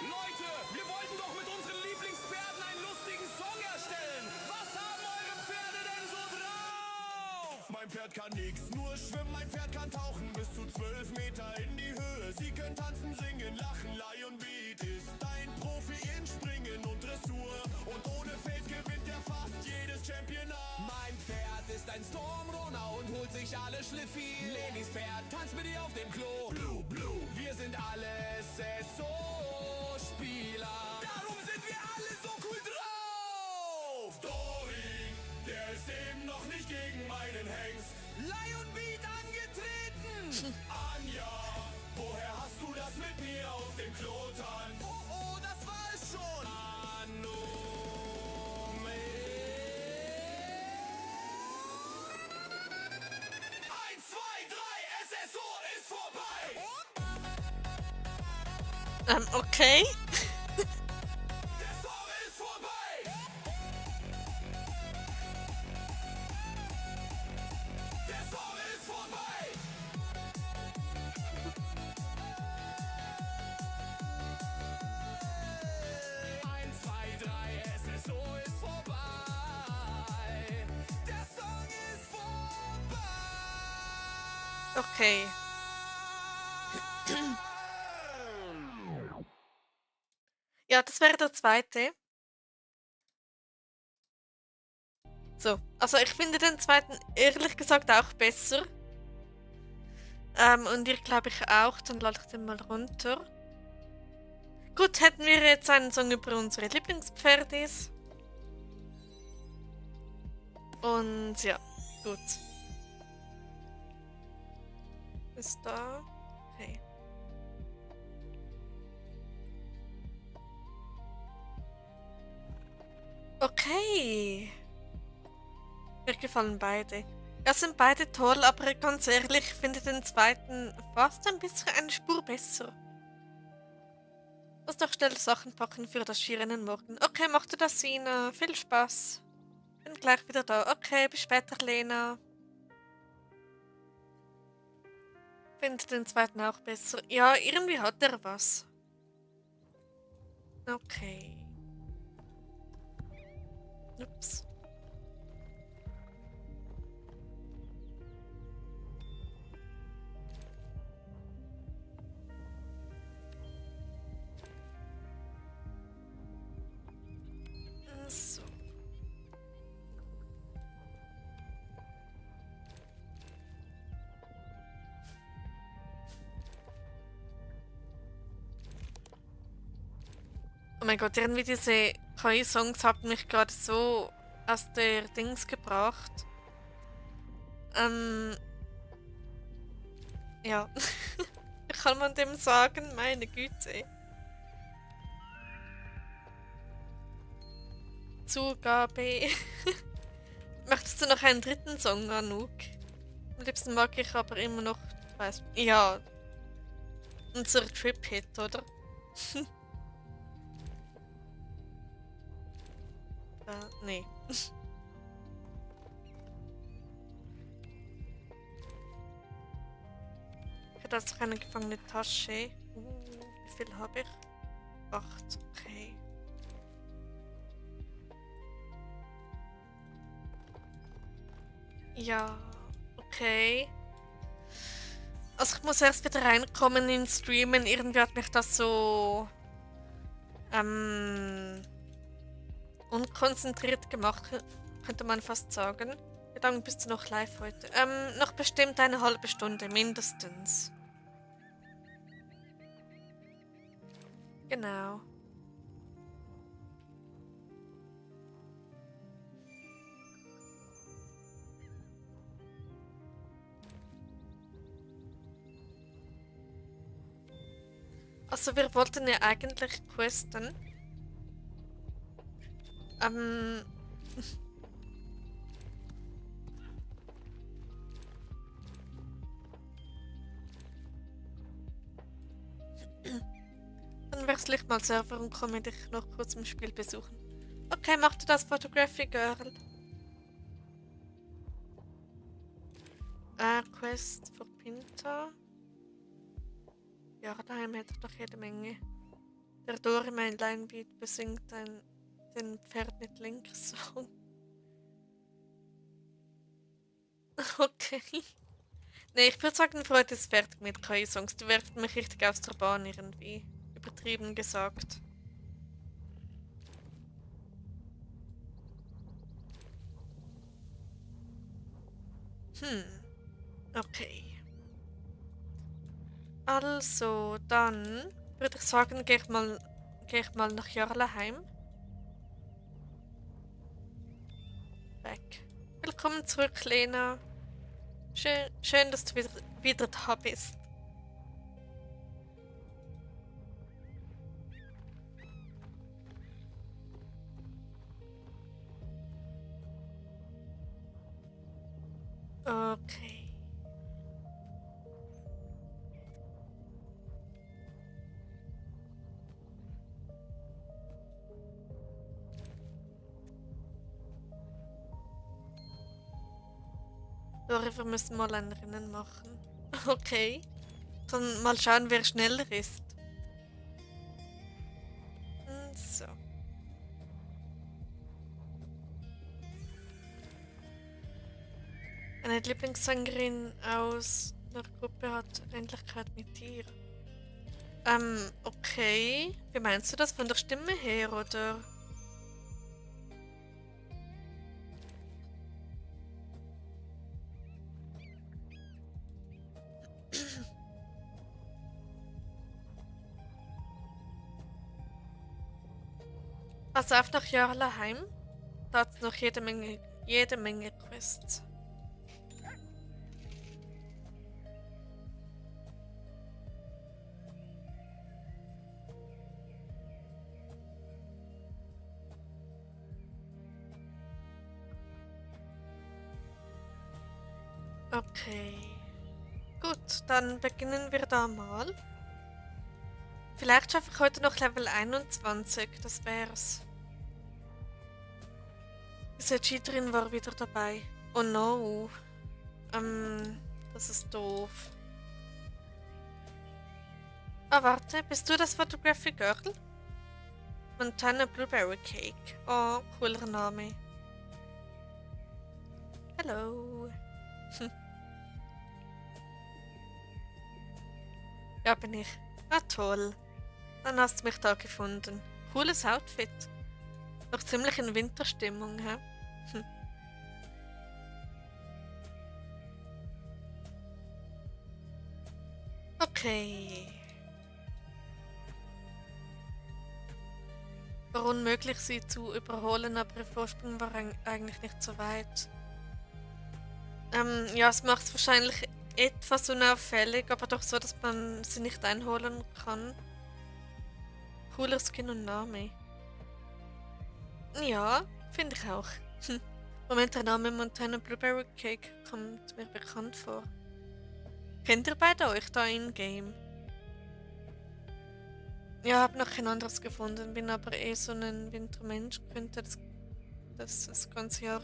Leute, wir wollten doch mit unseren Lieblingspferden einen lustigen Song erstellen. Was haben eure Pferde denn so drauf? Mein Pferd kann nix, nur schwimmen. Mein Pferd kann tauchen bis zu 12 Meter in die Höhe. Sie können tanzen, singen, lachen. Lion Beat ist ein Profi in Springen und Dressur. Und ohne Face gewinnt er fast jedes Championat. Mein Pferd ist ein Stormrunner und holt sich alle Schliffi. Lenys Pferd tanzt mit ihr auf dem Klo. Blue, Blue, wir sind alle SSO-Spieler. Darum sind wir alle so cool drauf. Dory, der ist eben noch nicht gegen meinen Hengst. Lion Beat angetreten. Anja, woher hast du das mit mir auf dem Klo tanzt? Oh, oh, das war es schon. Eins, zwei, drei, SSO ist vorbei. Okay. Der Song ist vorbei. Der Song ist vorbei. Eins, zwei, drei, SSO ist vorbei. Der Song ist vorbei. Okay. Ja, das wäre der zweite. So, also ich finde den zweiten ehrlich gesagt auch besser. Und ihr glaube ich auch, dann lade ich den mal runter. Gut, hätten wir jetzt einen Song über unsere Lieblingspferdis. Und ja, gut. Ist da? Okay. Okay. Mir gefallen beide. Ja, sind beide toll, aber ganz ehrlich, ich finde den zweiten fast ein bisschen eine Spur besser. Lass doch schnell Sachen packen für das Skirennen morgen. Okay, mach du das, Sina. Viel Spaß. Bin gleich wieder da. Okay, bis später, Lena. Finde den zweiten auch besser. Ja, irgendwie hat er was. Okay. Ups. So. Oh mein Gott, irgendwie diese KI-Songs haben mich gerade so aus der Dings gebracht. Ja. Wie kann man dem sagen? Meine Güte. Zugabe. Möchtest du noch einen dritten Song, Anouk? Am liebsten mag ich aber immer noch, weiß, ja, unser Trip-Hit, oder? Nee. Ich habe jetzt noch eine gefangene Tasche. Wie viel habe ich? 8, okay. Ja, okay. Also ich muss erst wieder reinkommen in Streamen. Irgendwie hat mich das so unkonzentriert gemacht, könnte man fast sagen. Wie lange bist du noch live heute? Noch bestimmt eine halbe Stunde, mindestens. Genau. Also wir wollten ja eigentlich questen. Dann wechsle ich mal Server und komme dich noch kurz im Spiel besuchen. Okay, mach du das Photography Girl. Quest für Pinta. Ja, daheim hätte ich doch jede Menge. Der Dori mein Linebeat besingt den Pferd mit Link-Song. Okay. Nee, ich würde sagen, für heute ist fertig mit KI-Songs. Du werft mich richtig aus der Bahn irgendwie. Übertrieben gesagt. Okay. Also, dann würde ich sagen, gehe ich mal nach Jarlaheim. Weg. Willkommen zurück, Lena. Schön, dass du wieder da bist. Okay. Dori, wir müssen mal ein Rennen machen. Okay. Dann mal schauen, wer schneller ist. So. Eine Lieblingssängerin aus einer Gruppe hat Ähnlichkeit mit dir. Okay. Wie meinst du das? Von der Stimme her, oder? Also auf nach Jarlaheim. Da hat es noch jede Menge Quests. Okay. Gut, dann beginnen wir da mal. Vielleicht schaffe ich heute noch Level 21, das wär's. Diese Cheaterin war wieder dabei. Oh no. Das ist doof. Ah, warte, bist du das Photography Girl? Montana Blueberry Cake. Oh, cooler Name. Hallo. Ja, bin ich. Ah, toll. Dann hast du mich da gefunden. Cooles Outfit. Noch ziemlich in Winterstimmung, hä? Okay. War unmöglich, sie zu überholen, aber ihr Vorsprung war eigentlich nicht so weit. Ja, es macht es wahrscheinlich etwas unauffällig, aber doch so, dass man sie nicht einholen kann. Cooler Skin und Name. Ja, finde ich auch. Moment, der Name Montana Blueberry Cake kommt mir bekannt vor. Kennt ihr beide euch da in-game? Ja, hab noch kein anderes gefunden, bin aber eh so ein Wintermensch, könnte das ganze Jahr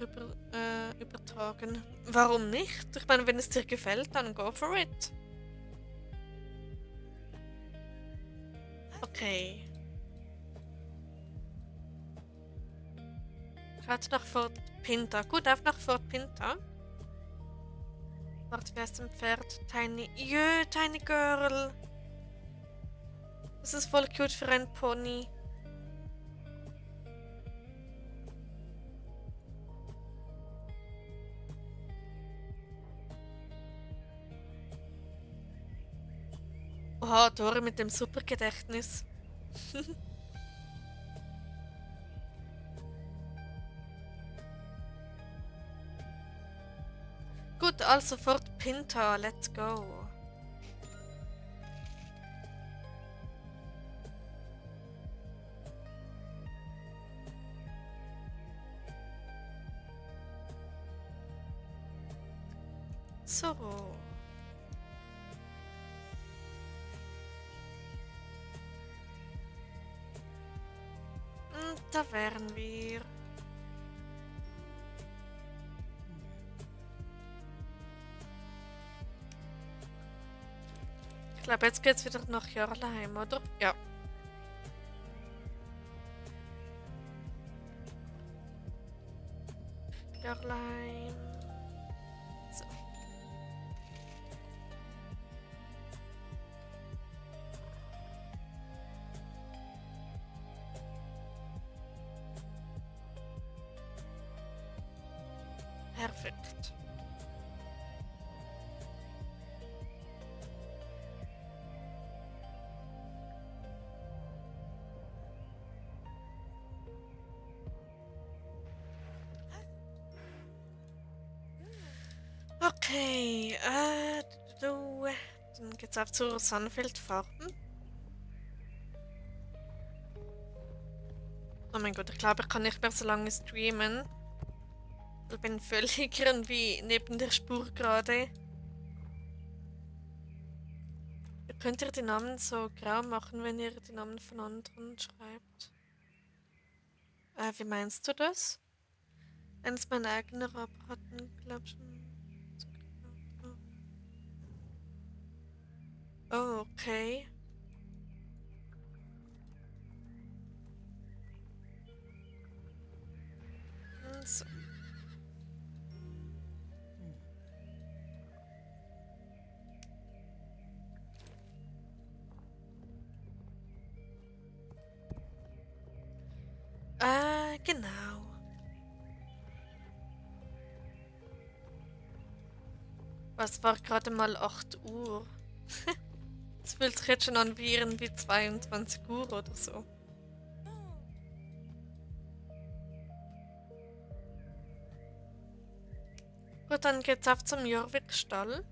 übertragen. Warum nicht? Ich meine, wenn es dir gefällt, dann go for it. Okay. Gerade nach Fort Pinta. Gut, auf nach Fort Pinta. Warte, wer ist ein Pferd? Tiny. Jö, Tiny Girl. Das ist voll cute für ein Pony. Oha, Dore mit dem Supergedächtnis. Gut, also Fort Pinta, let's go. So. Da wären wir. Ich glaube, jetzt geht's wieder nach Jarlheim, oder? Ja. Jarlheim. So. Perfekt. Okay, dann geht's auf zur Sonnenfeld Farben. Oh mein Gott, ich glaube, ich kann nicht mehr so lange streamen. Ich bin völlig irgendwie neben der Spur gerade. Ihr könnt ihr die Namen so grau machen, wenn ihr die Namen von anderen schreibt. Wie meinst du das? Eines meiner eigenen Rabatten, glaubst du? Oh, okay. So. Genau. Was war gerade mal 8 Uhr? Es fühlt sich jetzt schon an wie irgendwie 22 Uhr oder so. Gut, dann geht's auf zum Jorvik-Stall.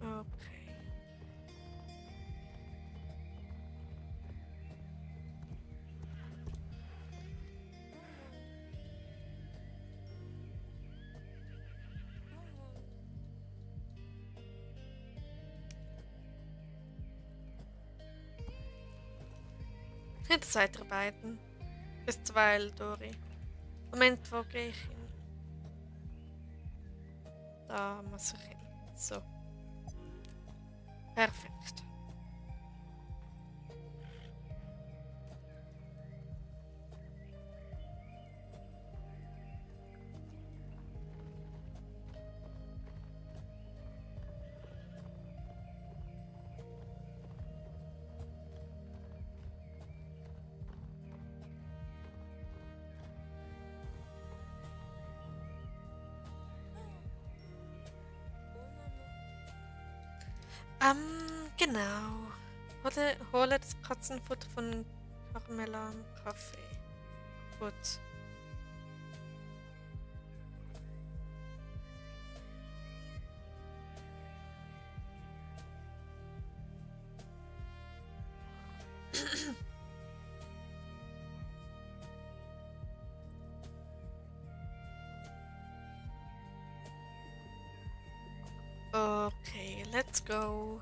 Okay. Jetzt seid ihr beiden. Bis 2, Dori. Moment, wo gehe ich hin? Da muss ich hin. So. Perfekt. Genau. Hole das Katzenfutter von Carmella im Kaffee. Gut. Okay, let's go.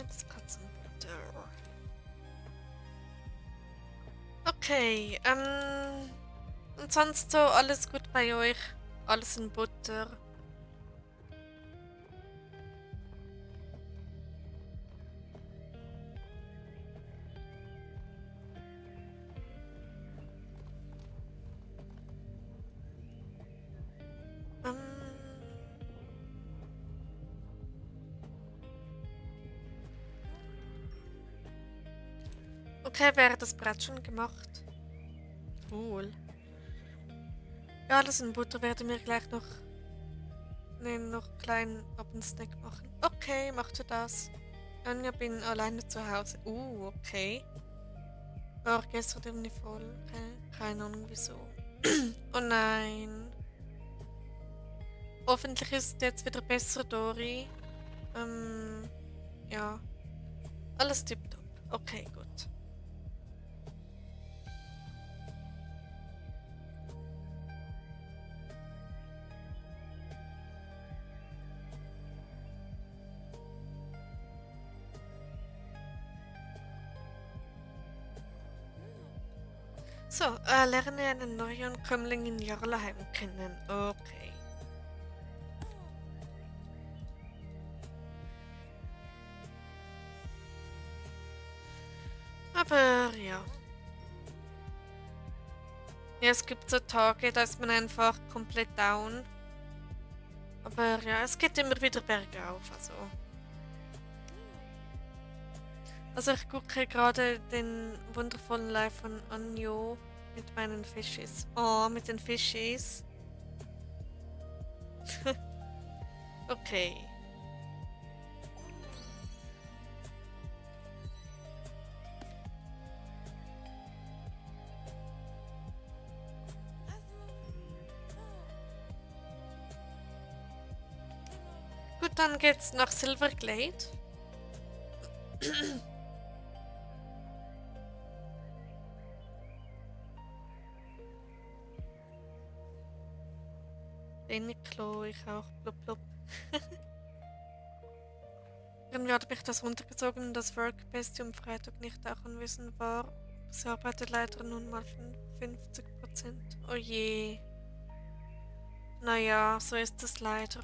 Das Katzenbutter. Okay, und sonst so alles gut bei euch? Alles in Butter? Ähm, okay, wäre das Brett schon gemacht? Cool. Ja, alles in Butter werden wir gleich noch, noch kleinen Abendsnack machen. Okay, machst du das? Anja, bin alleine zu Hause. Okay. War gestern irgendwie voll. Keine Ahnung wieso. Oh nein. Hoffentlich ist es jetzt wieder besser, Dori. Ja. Alles tipptopp. Okay, gut. So, lerne einen neuen Kömmling in Jarlaheim kennen. Okay. Aber ja. Ja, es gibt so Tage, da ist man einfach komplett down. Aber ja, es geht immer wieder bergauf, Also ich gucke gerade den wundervollen Live von Anjo mit meinen Fischis. Oh, mit den Fischis. Okay. Gut, dann geht's nach Silverglade. Klo, ich auch. Blub, blub. Irgendwie hat mich das runtergezogen, dass Workbest am Freitag nicht auch anwesend war. Sie arbeitet leider nun mal 50%. Oh je. Naja, so ist es leider.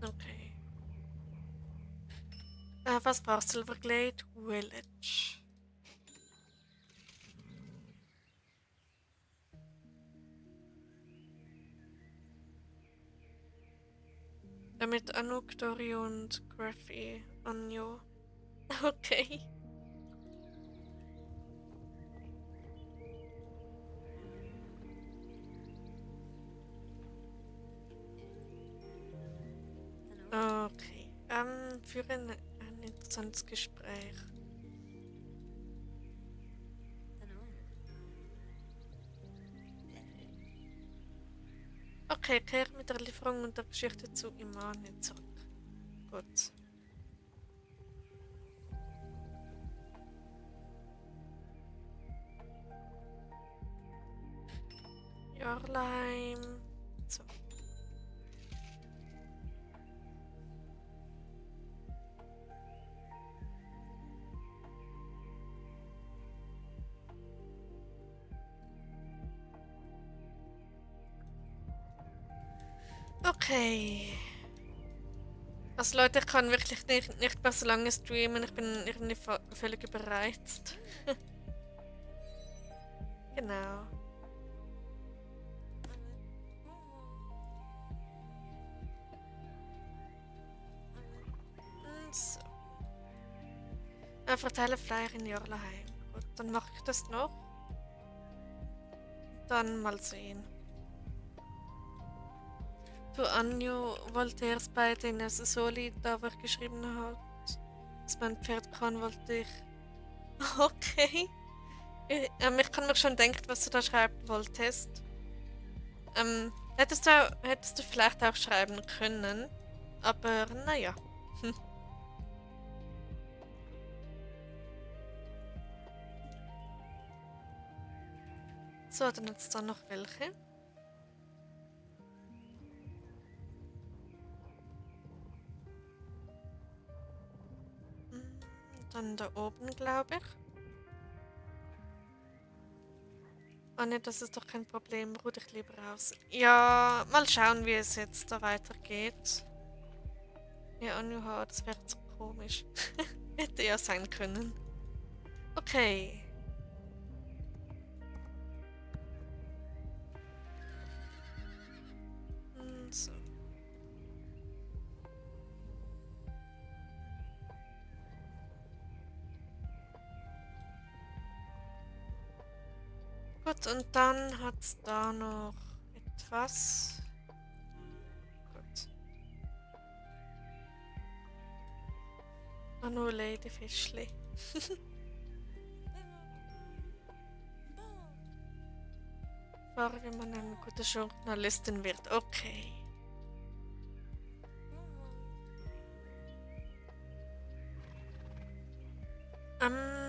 Okay. Was war Silverglade Village? Mit Anouk, Dori und Graffy Anjo. Okay. Okay. Führe ein interessantes Gespräch. Okay, kehre mit der Lieferung und der Geschichte zu Imani zurück. Gut. Jarlheim. So. Okay. Also Leute, ich kann wirklich nicht mehr so lange streamen. Ich bin irgendwie völlig überreizt. Genau. So. Verteile Flyer in Jarlaheim. Gut, dann mache ich das noch. Dann mal sehen. Du, Anjo wollte erst bei den Soli, da wo ich geschrieben habe, dass mein Pferd kann, wollte ich. Okay. Ich kann mir schon denken, was du da schreiben wolltest. Hättest du vielleicht auch schreiben können. Aber naja. So, dann jetzt da noch welche. Dann da oben, glaube ich. Ah ne, das ist doch kein Problem. Ruh dich lieber aus. Ja, mal schauen, wie es jetzt da weitergeht. Ja, Anuha, das wäre jetzt komisch. Hätte ja sein können. Okay. So. Gut, und dann hat es da noch etwas. Gut. Anu Ladyfischli. Fahre, wie man eine gute Journalistin wird. Okay. Mhm.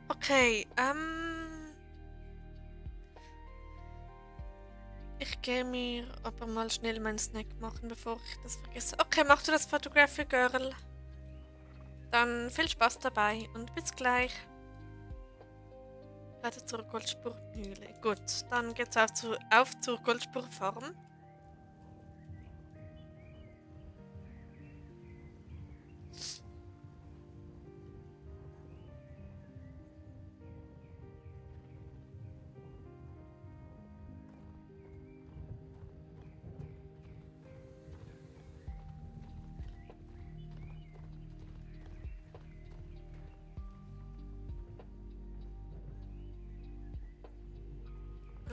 Okay, ich gehe mir aber mal schnell meinen Snack machen, bevor ich das vergesse. Okay, machst du das Photography Girl? Dann viel Spaß dabei und bis gleich. Weiter zur Goldspurmühle. Gut, dann geht's auf zur Goldspurfarm.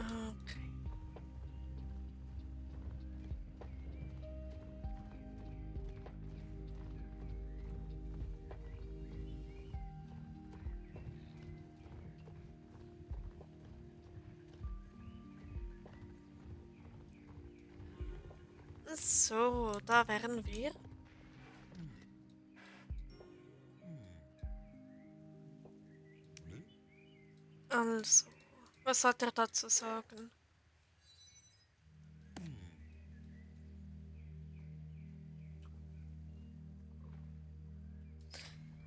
Okay. So, da wären wir. Also, was hat er dazu sagen?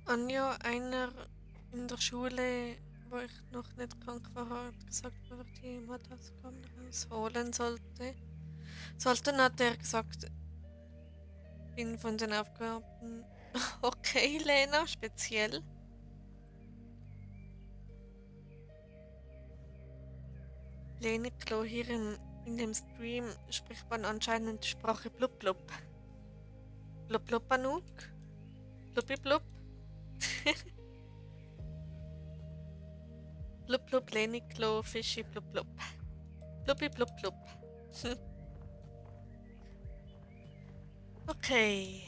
Anja, einer in der Schule, wo ich noch nicht krank war, hat gesagt, ob er die Matheaufgaben rausholen sollte. Sollten hat er gesagt, bin von den Aufgaben okay, Lena, speziell. Leniklo, hier in dem Stream spricht man anscheinend die Sprache Blub Blub. Blub Blub Anouk? Blubbi Blub? Blub Blub, Leniklo, Fischi Blub Blub. Blubbi Blub Blub. Okay.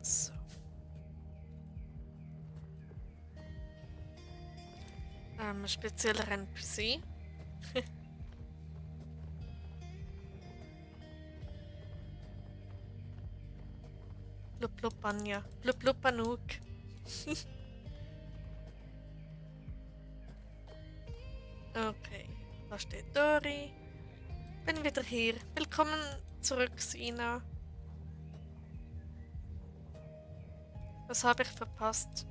So. Spezieller NPC. Blub Blub Anja. Blub Blub Anouk. Okay. Da steht Dori. Bin wieder hier. Willkommen zurück, Sina. Was habe ich verpasst?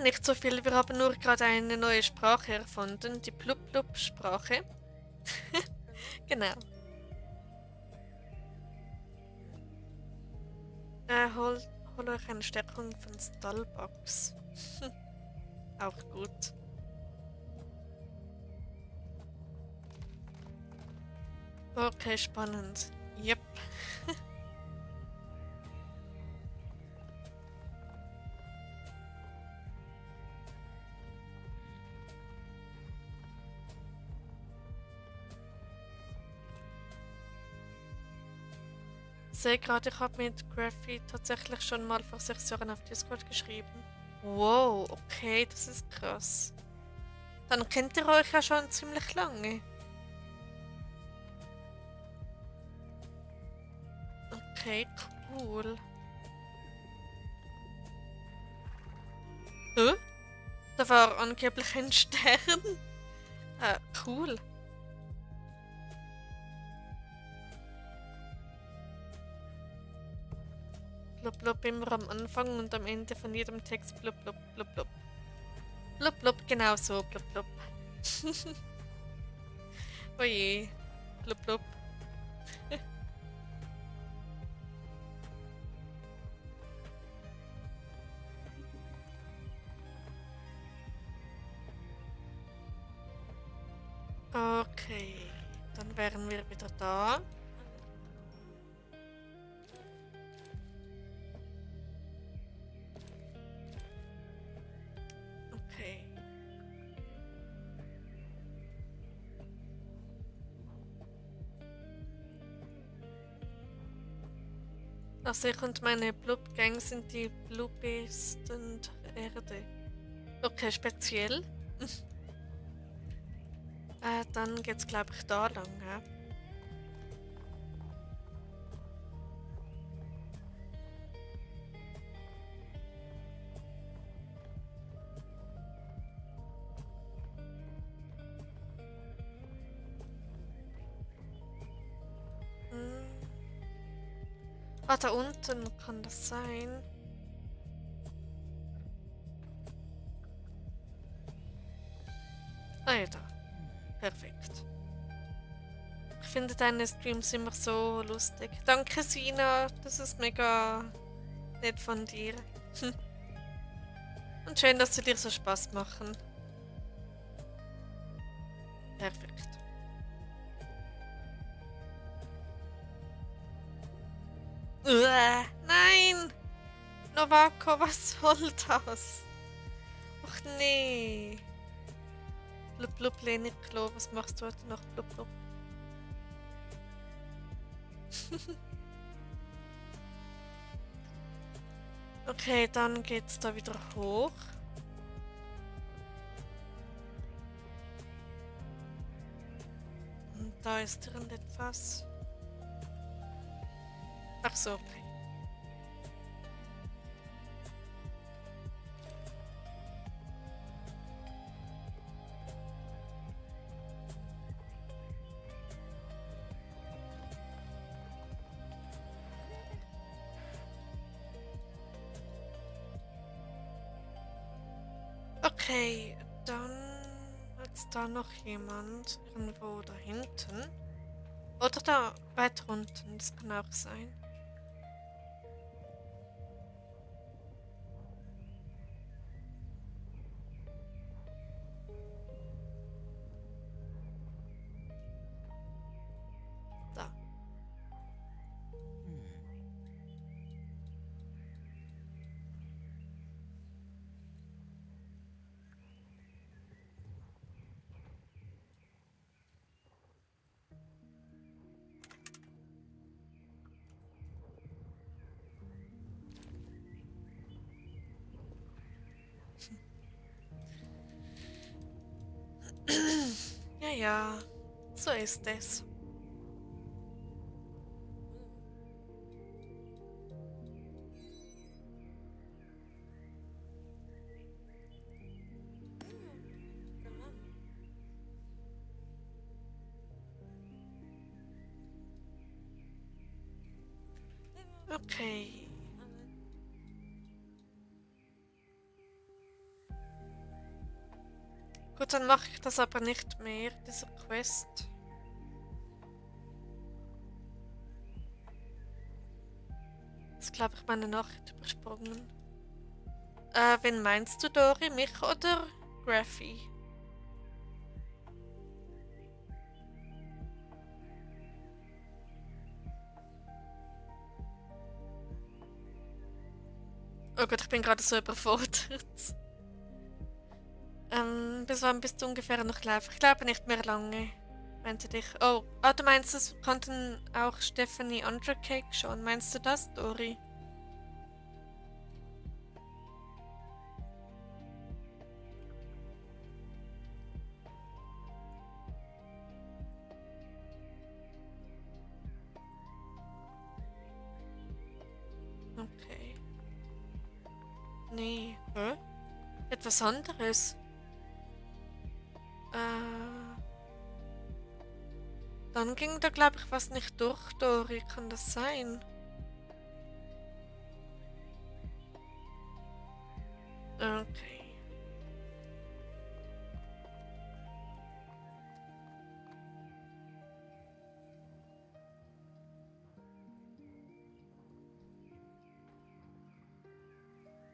Nicht so viel. Wir haben nur gerade eine neue Sprache erfunden. Die Blub-Blub-Sprache. Genau. Hol euch eine Stärkung von Stallbox. Auch gut. Okay, spannend. Yep. sehe gerade, ich habe mit Graphy tatsächlich schon mal vor 6 Jahren auf Discord geschrieben. Wow, okay, das ist krass. Dann kennt ihr euch ja schon ziemlich lange. Okay, cool. Hä? Da war angeblich ein Stern. Cool. Blub blub immer am Anfang und am Ende von jedem Text blub blub blub blub. Blub blub, genau so, blub blub. Oje, blub blub. Okay, dann wären wir wieder da. Okay. Also ich und meine Blub-Gang sind die Blubbesten der Erde. Okay, speziell. Dann geht's glaube ich da lang, ja? Ah, da unten kann das sein. Ah ja, da. Perfekt. Ich finde deine Streams immer so lustig. Danke, Sina. Das ist mega nett von dir. Und schön, dass sie dir so Spaß machen. Perfekt. Nein! Novako, was soll das? Ach nee. Blub blub, Leniklo, was machst du heute noch? Blub blub. Okay, dann geht's da wieder hoch. Und da ist irgendetwas. Ach so, okay. Okay, dann ist da noch jemand irgendwo da hinten. Oder da weiter unten, das kann auch sein. Da. Ja, ja, so ist es. Okay. Gut, dann mache ich das aber nicht mehr, diese Quest. Das glaube ich meine Nachricht übersprungen. Wen meinst du, Dori? Mich oder Graphy? Oh Gott, ich bin gerade so überfordert. Bis wann bist du ungefähr noch live? Ich glaube nicht mehr lange. meinte dich. Oh, du meinst, es konnten auch Stephanie Undercake schon. Meinst du das, Dori? Okay. Nee. Hä? Etwas anderes. Dann ging da, glaube ich, was nicht durch, Dori. Kann das sein? Okay.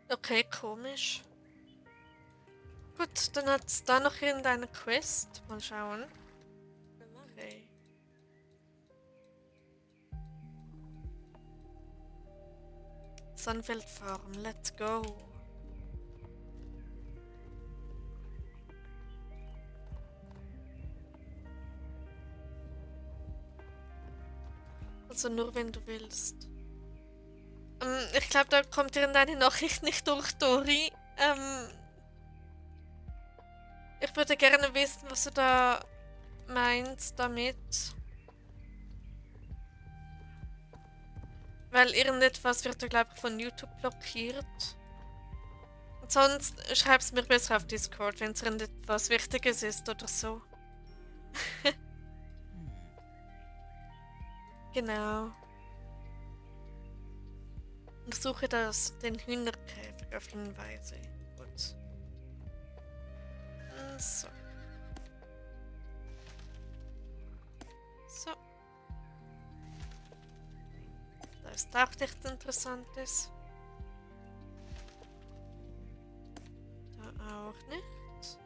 Okay, komisch. Gut, dann hat es da noch irgendeine Quest. Mal schauen. Okay. Sunfield Farm, let's go. Also nur wenn du willst. Ich glaube, da kommt irgendeine Nachricht nicht durch, Dori. Ich würde gerne wissen, was du da meinst damit. Weil irgendetwas wird da, glaube ich, von YouTube blockiert. Und sonst schreib's mir besser auf Discord, wenn es irgendetwas Wichtiges ist oder so. Genau. Und suche den Hühnerkäfig auf Hinweise. Gut. So. So. Da ist auch nichts Interessantes. Da auch nicht.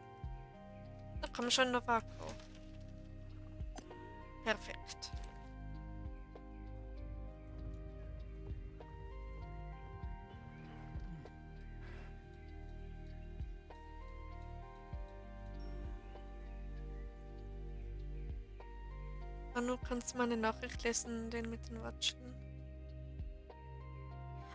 Da kommt schon Novako. Perfekt. Manu, kannst du meine Nachricht lesen, den mit den Watschen?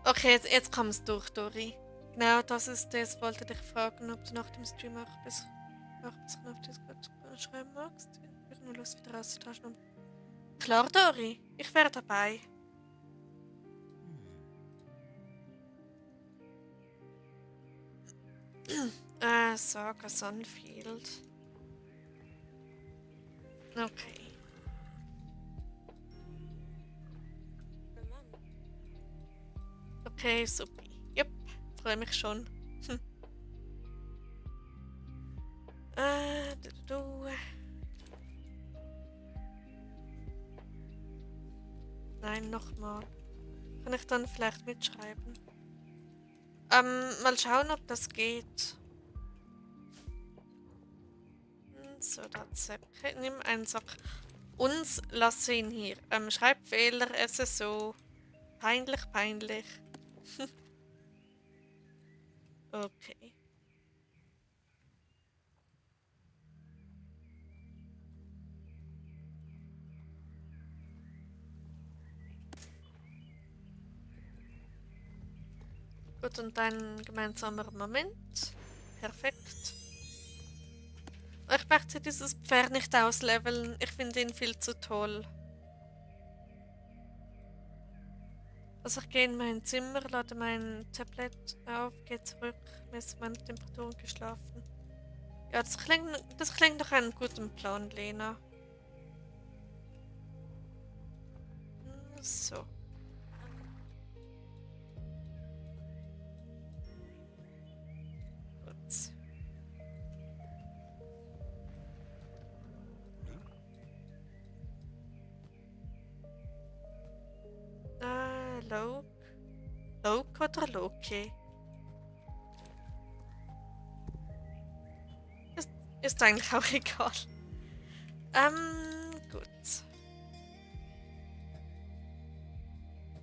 Okay, jetzt kommst du durch, Dori. Genau, das ist das. Wollte dich fragen, ob du nach dem Stream auch ein bisschen auf Discord schreiben magst. Ich habe nur Lust, wieder auszutauschen. Klar, Dori. Ich wäre dabei. Saga Sunfield. Okay. Okay, super. Jupp, freue mich schon. Du. Nein, nochmal. Kann ich dann vielleicht mitschreiben? Mal schauen, ob das geht. So, da Zäpke. Nimm einen Sack. Uns lasse ihn hier. Schreibfehler, SSO. Peinlich, peinlich. Okay. Gut, und ein gemeinsamer Moment. Perfekt. Ich möchte dieses Pferd nicht ausleveln. Ich finde ihn viel zu toll. Also ich gehe in mein Zimmer, lade mein Tablet auf, gehe zurück, messe meine Temperatur und geschlafen. Ja, das klingt nach einem guten Plan, Lena. So. Gut. Loke oder Loki? Ist eigentlich auch egal. Gut.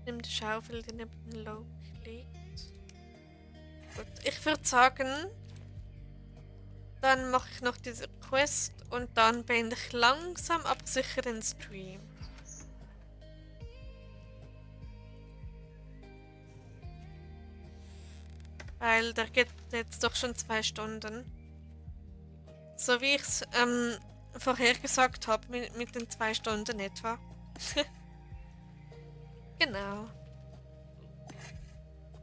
Nimm die Schaufel, die neben dem Loke liegt. Gut, ich würde sagen, Dann mache ich noch diese Quest und dann beende ich langsam, aber sicher den Stream. Weil der geht jetzt doch schon 2 Stunden. So wie ich es vorher gesagt habe, mit den 2 Stunden etwa. Genau.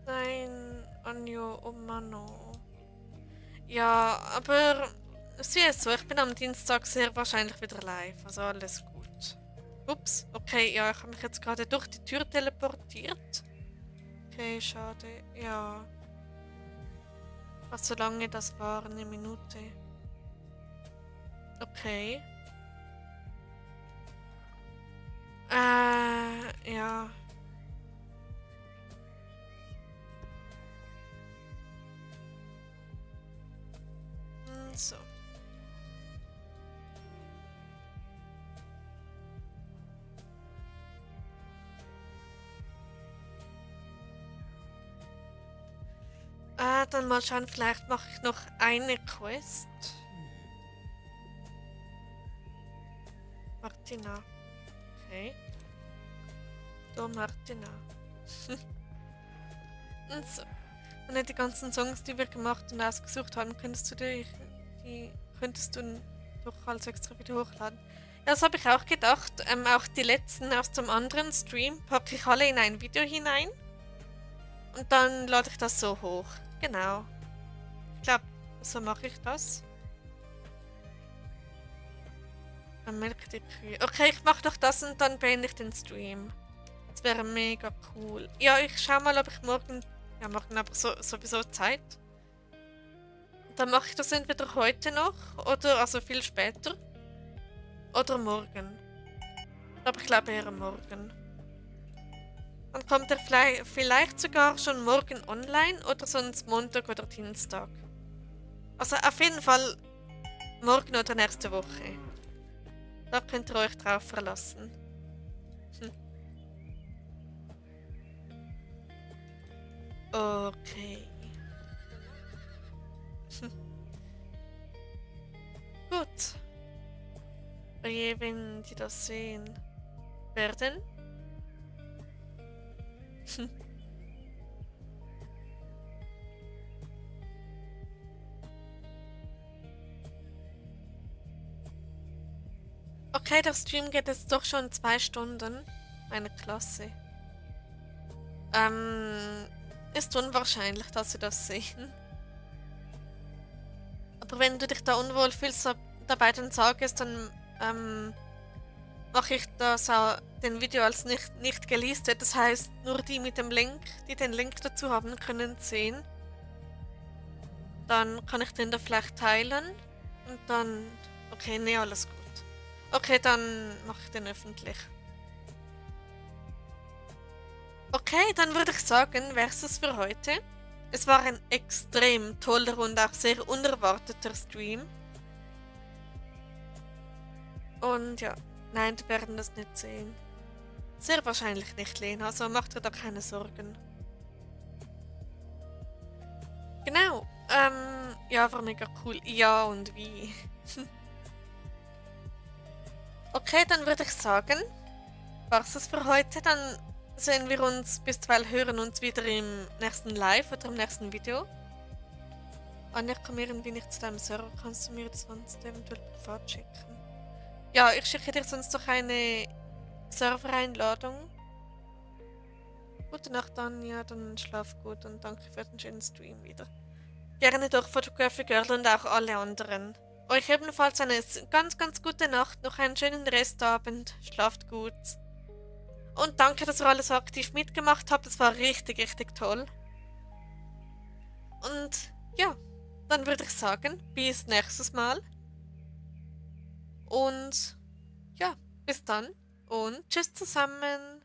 Nein, Anjo, oh Mano. Ja, aber sie ist so, ich bin am Dienstag sehr wahrscheinlich wieder live, also alles gut. Ups, okay, ja, ich habe mich jetzt gerade durch die Tür teleportiert. Okay, schade, ja. Was so lange das war, eine Minute. Okay. Ja. So. Dann mal schauen, vielleicht mache ich noch eine Quest. Martina. Okay. So, Martina. Und so. Und die ganzen Songs, die wir gemacht und ausgesucht haben, könntest du doch als extra Video hochladen. Ja, das habe ich auch gedacht. Auch die letzten aus dem anderen Stream packe ich alle in ein Video hinein. Und dann lade ich das so hoch. Genau. Ich glaube, so mache ich das. Dann melke die Kühe. Okay, ich mache noch das und dann beende ich den Stream. Das wäre mega cool. Ja, ich schau mal, ob ich morgen... Ja, morgen aber sowieso Zeit. Dann mache ich das entweder heute noch, oder also viel später. Oder morgen. Aber ich glaube eher morgen. Dann kommt er vielleicht sogar schon morgen online oder sonst Montag oder Dienstag. Also auf jeden Fall morgen oder nächste Woche. Da könnt ihr euch drauf verlassen. Okay. Gut. Oje, wenn die das sehen werden. Okay, der Stream geht jetzt doch schon 2 Stunden. Eine Klasse. Ist unwahrscheinlich, dass sie das sehen. Aber wenn du dich da unwohl fühlst dabei, dann sag es, dann mache ich das auch, den Video als nicht gelistet. Das heißt, nur die mit dem Link, die den Link dazu haben, können sehen. Dann kann ich den da vielleicht teilen. Und dann... Okay, nee, alles gut. Okay, dann mache ich den öffentlich. Okay, dann würde ich sagen, wäre es für heute. Es war ein extrem toller und auch sehr unerwarteter Stream. Und ja, nein, die werden das nicht sehen. Sehr wahrscheinlich nicht, Lena, also macht dir da keine Sorgen. Genau, ja, war mega cool. Ja, und wie? Okay, dann würde ich sagen, war's es für heute. Dann sehen wir uns, hören uns wieder im nächsten Live oder im nächsten Video. Anja, ich komme irgendwie nicht zu deinem Server. Kannst du mir das sonst eventuell privat schicken? Ja, ich schicke dir sonst noch eine Servereinladung. Gute Nacht, Anja, dann schlaf gut und danke für den schönen Stream wieder. Gerne doch Photography Girl und auch alle anderen. Euch ebenfalls eine ganz, ganz gute Nacht, noch einen schönen Restabend, schlaft gut. Und danke, dass ihr alles so aktiv mitgemacht habt, das war richtig, richtig toll. Und ja, dann würde ich sagen, bis nächstes Mal. Und ja, bis dann und tschüss zusammen.